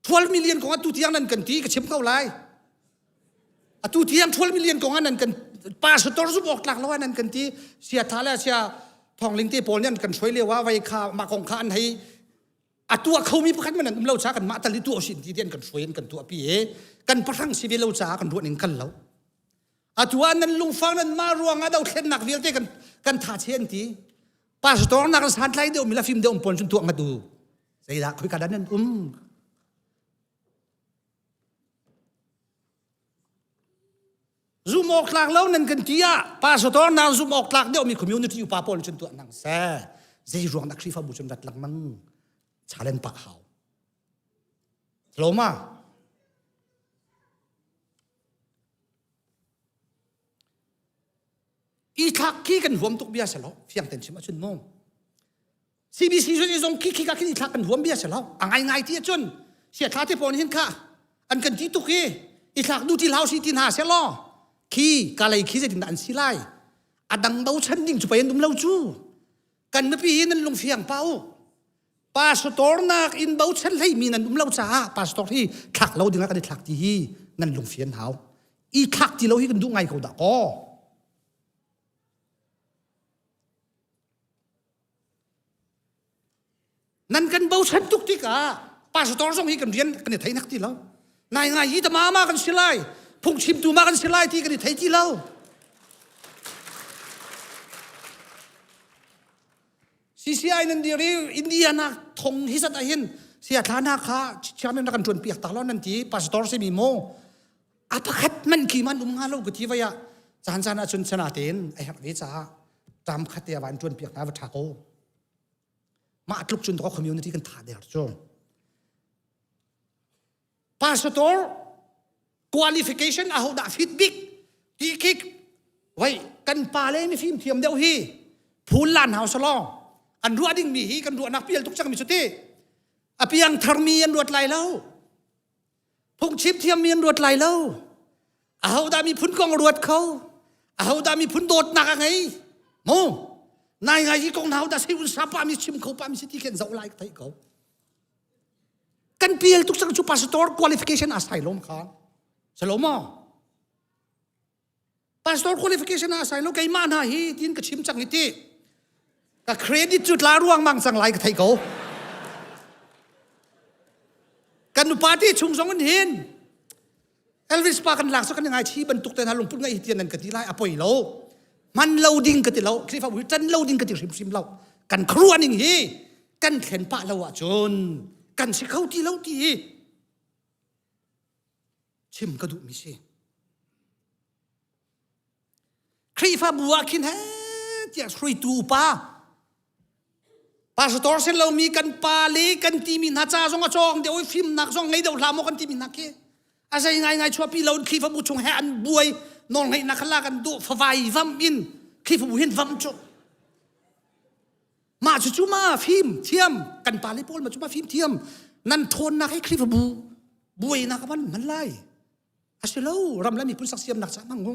12 million kong atu tiang nan kan ti ka chim ko lai atu tiang 12 million kong nan kan pastor zum awk tlak lo nan kan ti sia tha le sia thongling te pawl nih an kan hruai lio ah vai kha mah kong kha an hei a tuah khomi pakhat man an um lo cha kan mah tal i tuah sin ti ti an kan hruai an kan tuah pi e kan pahrang si ve lo caah kan ruah ning kal lo atu ah nan lungfang nan mah ruang ah dothlennak vialte kan kan tha che an ti pastor nak santlai deuh mi la fim deuh pon cun tuah ngatu zeidah khoi ka dan nan um zum awk tlak lo nan kan ti ah pastor nan zum awk tlak deuh mi community upa pawl cun tuah nang se zei ruang dah Khrihfabu cun rat lengmang challenge pak hau Loma I thlak khi kan huam tuk bia si lo fiang ten chim ahcun mu CBC cu zong khi khi ka khin i thlak kan huam bia si lo a ngai ngai ti ahcun sia thla te pawn hin kha an kan ti tuk hi i thlak du ti hlau si ti hna se law khi ka lei khi zeitin dah an si lai a dang bochan ding cu pei an um lo cu kan mipi hi nan lungfiang pa u pastor nak in bochan hlei mi nan um lo caah pastor hi thlak lo ding ah kan i thlak ti hi nan lungfian hau i thlak ti lo hi kan duh ngai ko dah kaw nan kan bochan tuk tikah pastor zong hi kan rian kan i thei nak ti lo nai ngai hi tama ma kan si lai phungchimtu ma kan si lai ti kan i thei ti lo CCI nan dir i India na thong hi zat ahin sia thla na kha chairman na kan tuan piak ta lo nan ti pastor si mi mo a pakhat man ki man um nga lo ka ti vaya caan caan ahcun sana tein a herh ve caah tam khat te van tuan piak na va tha ko mah tluk cun to community kan tha der cu pastor qualification aho dah fit bik ti khi vai kan pa le mi fim thiam deuh hi phul lan hau salo an ruah ding mi hi kan ruahnak pial tuk cang mi cu ti a piang tharmi an ruat lai lo phungchim thiammi an ruat lai lo ahodah miphun kong ruat kho? Ahodah miphun dawtnak a ngei? Mu nai ngai hi kong hna hodah sei un sa pa mi chim kho pa mi si ti khen zoh lai ka theih ko. Kan pial tuk cang cu pastor qualification a sai lom kha. Salo maw? Pastor qualification a sai lo keimah hna hi tin ka chim cang hi ti. Ka credit cu tla ruang mang cang lai ka thei ko. Kan nu party chung zong in hin Elvis pa kan lak cu kan ngai chi bantuk te hna lungput ngai hi tian nan ka ti lai a poi lo. Man lo ding ka ti lo. Khrihfa bu tan lo ding ka ti hrimhrim lo. Kan khuaruah ning hi kan thlen pah lo ahcun kan si kho ti lo ti hi chim ka duhmi si. Khrihfabu ah khin he tiah hruaitu upa pastor sin lomi kan pa le kan timi hna ca zong a cawng deuh i fimnak zong ngei deuh hlah maw kan timi hna khi a zei ngai ngai chuahpi lo in Khrihfabu chung he an buai nawlngeihnak kha lak an duh favai vam in Khrihfabu hin vam cu mah cu cu ma fim thiam kan pa le pawl ma cu ma fim thiam nan thawnnak hi Khrihfabu buainak a van hman lai a si lo ram le miphun saksiamnak ca hmang u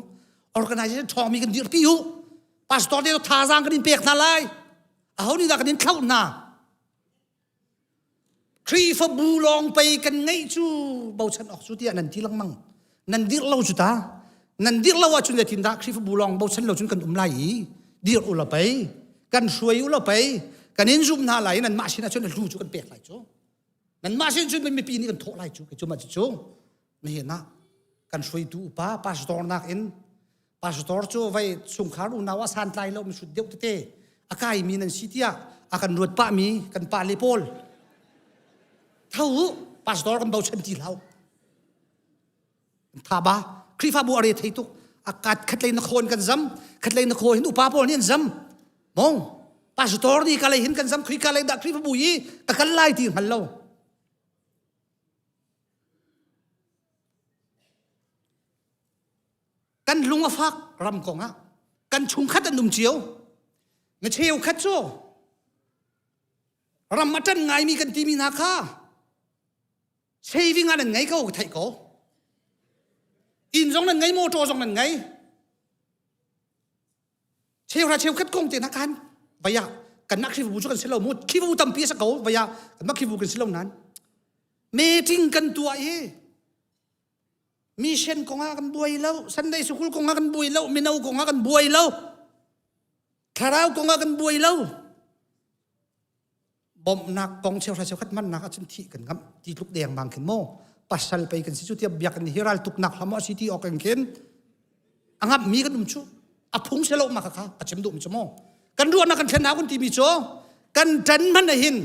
organization ṭhawngmi kan dirpi u pastor te thazaang kan in pek hna lai aho nih dah kan in thlauh hna Khrihfabu lawng pei kan ngeih cu bochan awk cu tiah nan ti lengmang nan dirh lo cu ta nan dirh lo ahcun zeitin dah Khrihfabu lawng bochan lo cun kan um lai i dirh u la pei kan hruai u la pei kan in zum hna lai i nanmah sin ahcun a hlu cu kan pek lai cu nanmah sin cun mipi nih kan thawh lai cu kei cu mah cu nihin ah kan hruaitu upa pastor nakin pastor cu vei chungkhar unau ah santlai lo misut deuh tete a kaimi nan si tiah a kan ruat pahmi kan pa le pawl tho u pastor kan bochan ti hlau tha ba Khrihfabu a re thei tuk a kat khatlei na khawn kan zam khatlei na khaw hin upa pawl nih an zam mong pastor nih ka lei hin kan zam Khrihka lei dah Khrihfabu hi ka kal lai ti hngal lo Kan lung a fak ram kong ah kan chungkhat an um cio. Mi cheukhat cu ram a ṭan ngaimi kan timi hna kha saving ah nan ngei ko theih ko. Inn zong nan ngei, motor zong nan ngei. Cheuhra cheukhat kong te hna khan vaya kanmah Khrihfabu cu kan si lo mu Khrihfabu tampi a si ko vaya kanmah Khrihfabu kan si lo nain meeting kan tuah i mission kong ah kan buai lo Sunday school kong ah kan buai lo mino kong ah kan buai lo thlarau kong ah kan buai lo bawmhnak kong cheuhra cheukhat hmannak ahcun thih kan ngamh ti tluk dengmang khin maw pasal pei kan si cu tiah biakinn hi ral tuknak hlam a si ti awk in khin a ngamhmi kan um cu a phung si lo ma kha a chim duhmi cu maw kan ruahnak kan thlen hau kan timi cu kan ṭan hmanh hin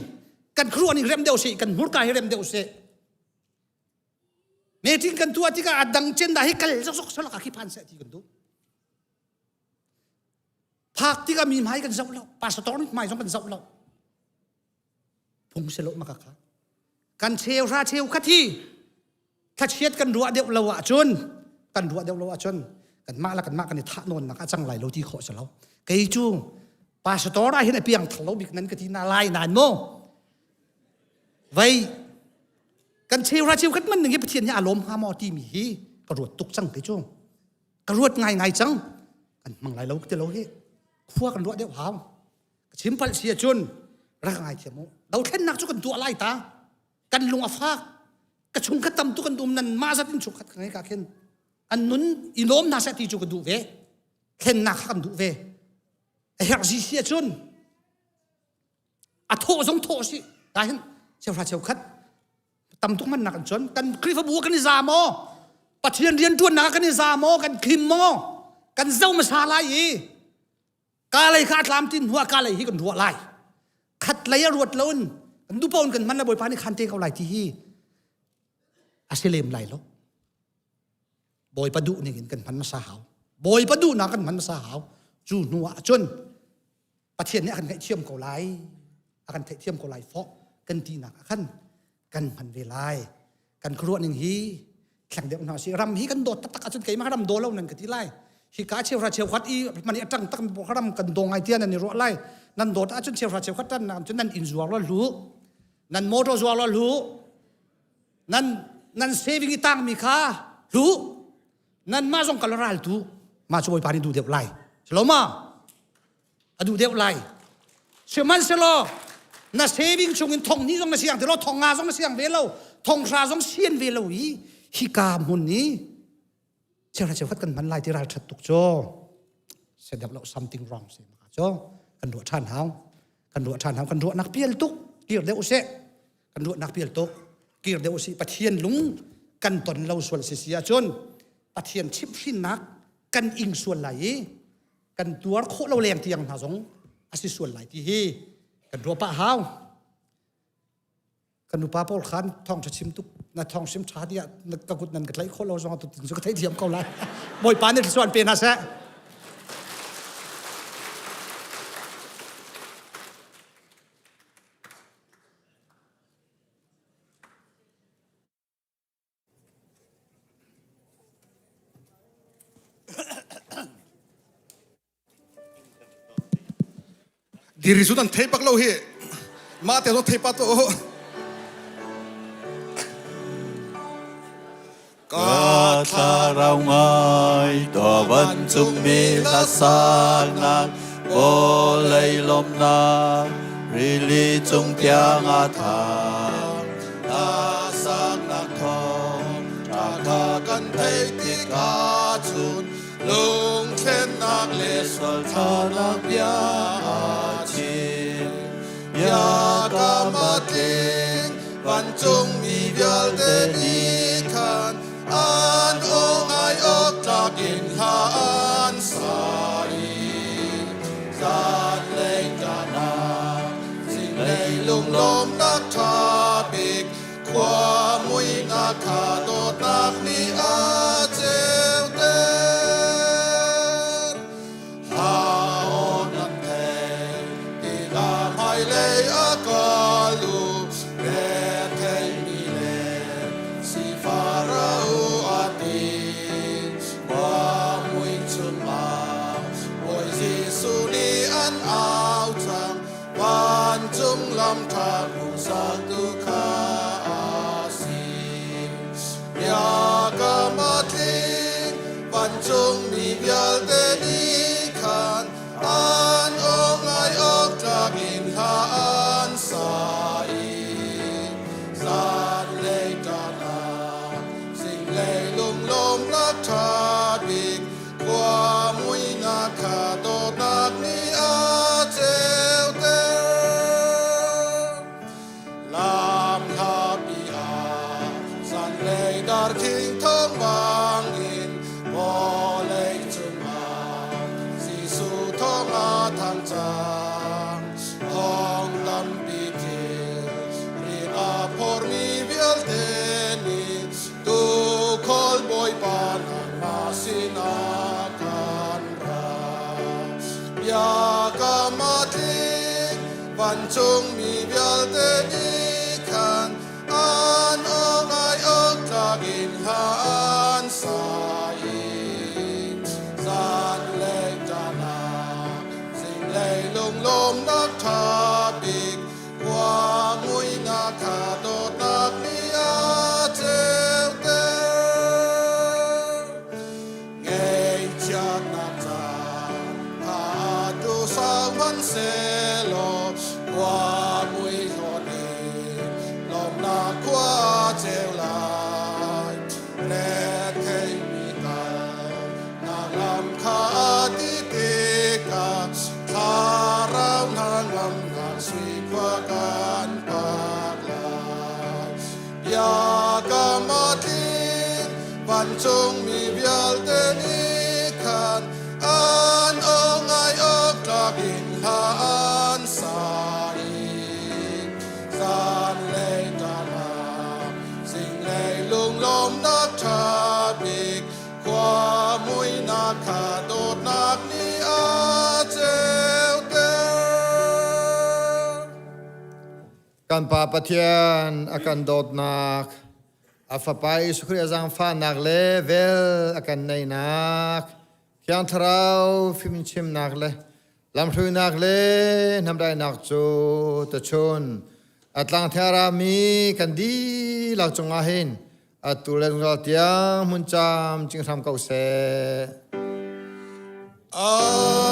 kan khuaruah ning rem deuh sih kan hmurka hi rem deuh sih meeting kan tuah tikah a dang cen dah hi kal zokzok solak a khi phan seh ti kan duh Phak tikah mi hmai kan zoh lo, pastor hmai zong kan zoh lo. Phung si lo maka kha. Kan cheu hra cheu kha thi thlachiat kan ruah deuh lo ahcun kan ruah deuh lo ahcun kan mah la kan mah kan i thah nawn nak a cang lai lo ti khawh si lo. Kei cu pastor ah hin a piang thar lo bik nan ka ti na lai nan mo. Vei kan cheu hra cheu khat man ning hi Pathian hi a lawm hnga maw timi hi ka ruat tuk cang kei cu. Ka ruat ngaingai cang. Kan hmang lai lo ti lo hi. Khua kan ruah deuh hau. Ka chim palh si ahcun rak ngai thiam u. Dothlennak cu kan tuah lai ta. Kan lung a fak. Ka chungkhat tam tuk kan um nan mah zat in chungkhat ka ngei ka khin. An nun i lawm hna seh ti cu ka duh ve. Thlennak kha kan duh ve. A herh si si ahcun a thawh zong thawh si. Ta hin cheuhra cheukhat tam tuk man nak an cun kan Khrihfabu kan i za maw Pathian rianṭuannak kan i za maw kan khim maw kan zo hmasa lai i ka lei kha a tlam tin hnuah ka lei hi kan ruah lai khat lei a ruat loin kan duh paoh in kan hman la Bawipa nih khan te ko lai ti hi a si lem lai lo Bawipa duh ning in kan hman hmasa hau Bawipa duhnak kan hman hmasa hau cu hnu ah cun Pathian nih a kan ngaihthiam ko lai a kan theihthiam ko lai fawh kan tinak ah khan kan hman ve lai kan khuaruah ning hi thleng deuh hna si ram hi kan dawt taktak ahcun keimah ram daw lo nan ka ti lai hi ka cheuhra cheukhat i mani atang tak ram kan daw ngai tia nan i ruah lai nan dawt ahcun cheuhra cheukhat tan nan cun nan inn zuar lo hlu nan motor zuar lo hlu nan nan saving i tang mi kha hlu nan mah zong kal ral tu. Mah cu Bawipa nih duh deuh lai. Si lo ma? A duh deuh lai. Sihmanhsehlaw na saving chung in thong hnih zong na siang ti lo, thong nga zong na siang ve lo, thong hra zong sian ve lo i hika hmun i cheuhra cheukhat kan hman lai ti ral ṭhat tuk cu se deuh lo something wrong si maka cu kan ruah ṭhan hau kan ruah ṭhan hau kan ruahnak pial tuk kir deuh usih kan ruahnak pial tuk kir deuh usih Pathian lung kan ton lo sual si si ahcun Pathian chimhhrinnak kan ing sual lai i kan tuar khawh lo leng tiang hna zong a si sual lai ti hi kan ruah pah hau kan nupa pawl khan thawngṭha chim tuk na thawng sim ṭha tiah ka kut nan ka tlaih khawh lo zong tu cu ka theithiam ko lai bawipa nih thluachuah an pe hna seh Diri cu nan thei bak lo hi. Mah te zong thei pa to. Ka thlarau ngai to vancungmi hla saknak vawlei lawmhnak rili cung tiang a thang hla saknak thawng ṭha kha kan theih tikah cun lungthlennak le sualthanak bia a chim. Biakam a tling, vancungmi vialte nih khan an aw ngai awk tlak in hla an sa i zanlei ṭahnak zinglei lunglawmnak ṭha bik Khua muihnak kha dawtnak nih a ceuter. Hla aw nan theih tikah hmailei a kal u. Retheimi le sifah ra u a ti. Khua mui chungah Bawi Jesuh nih an au cang. Vancung lam ṭha hmuhsaktu kha a si. Biakam a tling, vancung mi vialte nih khan an aw ngai awk tlak in hla an sa i zanlei ṭahnak zinglei lunglawmnak ṭha bik Khua muihnak kha dawtnak nih a ceuter. Lam hlapi ah zanlei darkhing thawng bangin vawlei cungah Jesuh thawng a thang cang. Thawng tampi thil ri a phormi vialte nih Tuukhal Bawipa nangmah sinah kan ra. Biakam a tling, vancungmi vialte nih khan an aw ngai awk tlak in hla an sa i zanlei ṭahnak, zinglei lunglawmnak ṭha bik Khua muihnak kha dawtnak nih a ceuter. Ngaihchiatnak ca kha tu sau hmanhsehlaw khua mui hlawt in lawmhnak khua ceu lai. Retheimi kal nak lam kha a ti tikah thlarau hna ngamnak sui khua kan pak lai. Biakam a tling, vancungmi vialte nih khan an aw ngai awk tlak in hla an sa i zanlei ṭahnak zinglei lunglawmnak ṭha bik khua muihnak kha dawtnak nih a ceuter. Kan Pa Pathian a kan dawtnak, a Fapa Jesuh Khrih a zaangfahnak le vel a kan neihnak, Thiang Thlarau fimchimnak le lamhruinak le hnamdainak cu tuchun a tlangthera mi kan dihlak cungah hin atu le zungzal tiang hmun cam cing hram ko seh. Amen.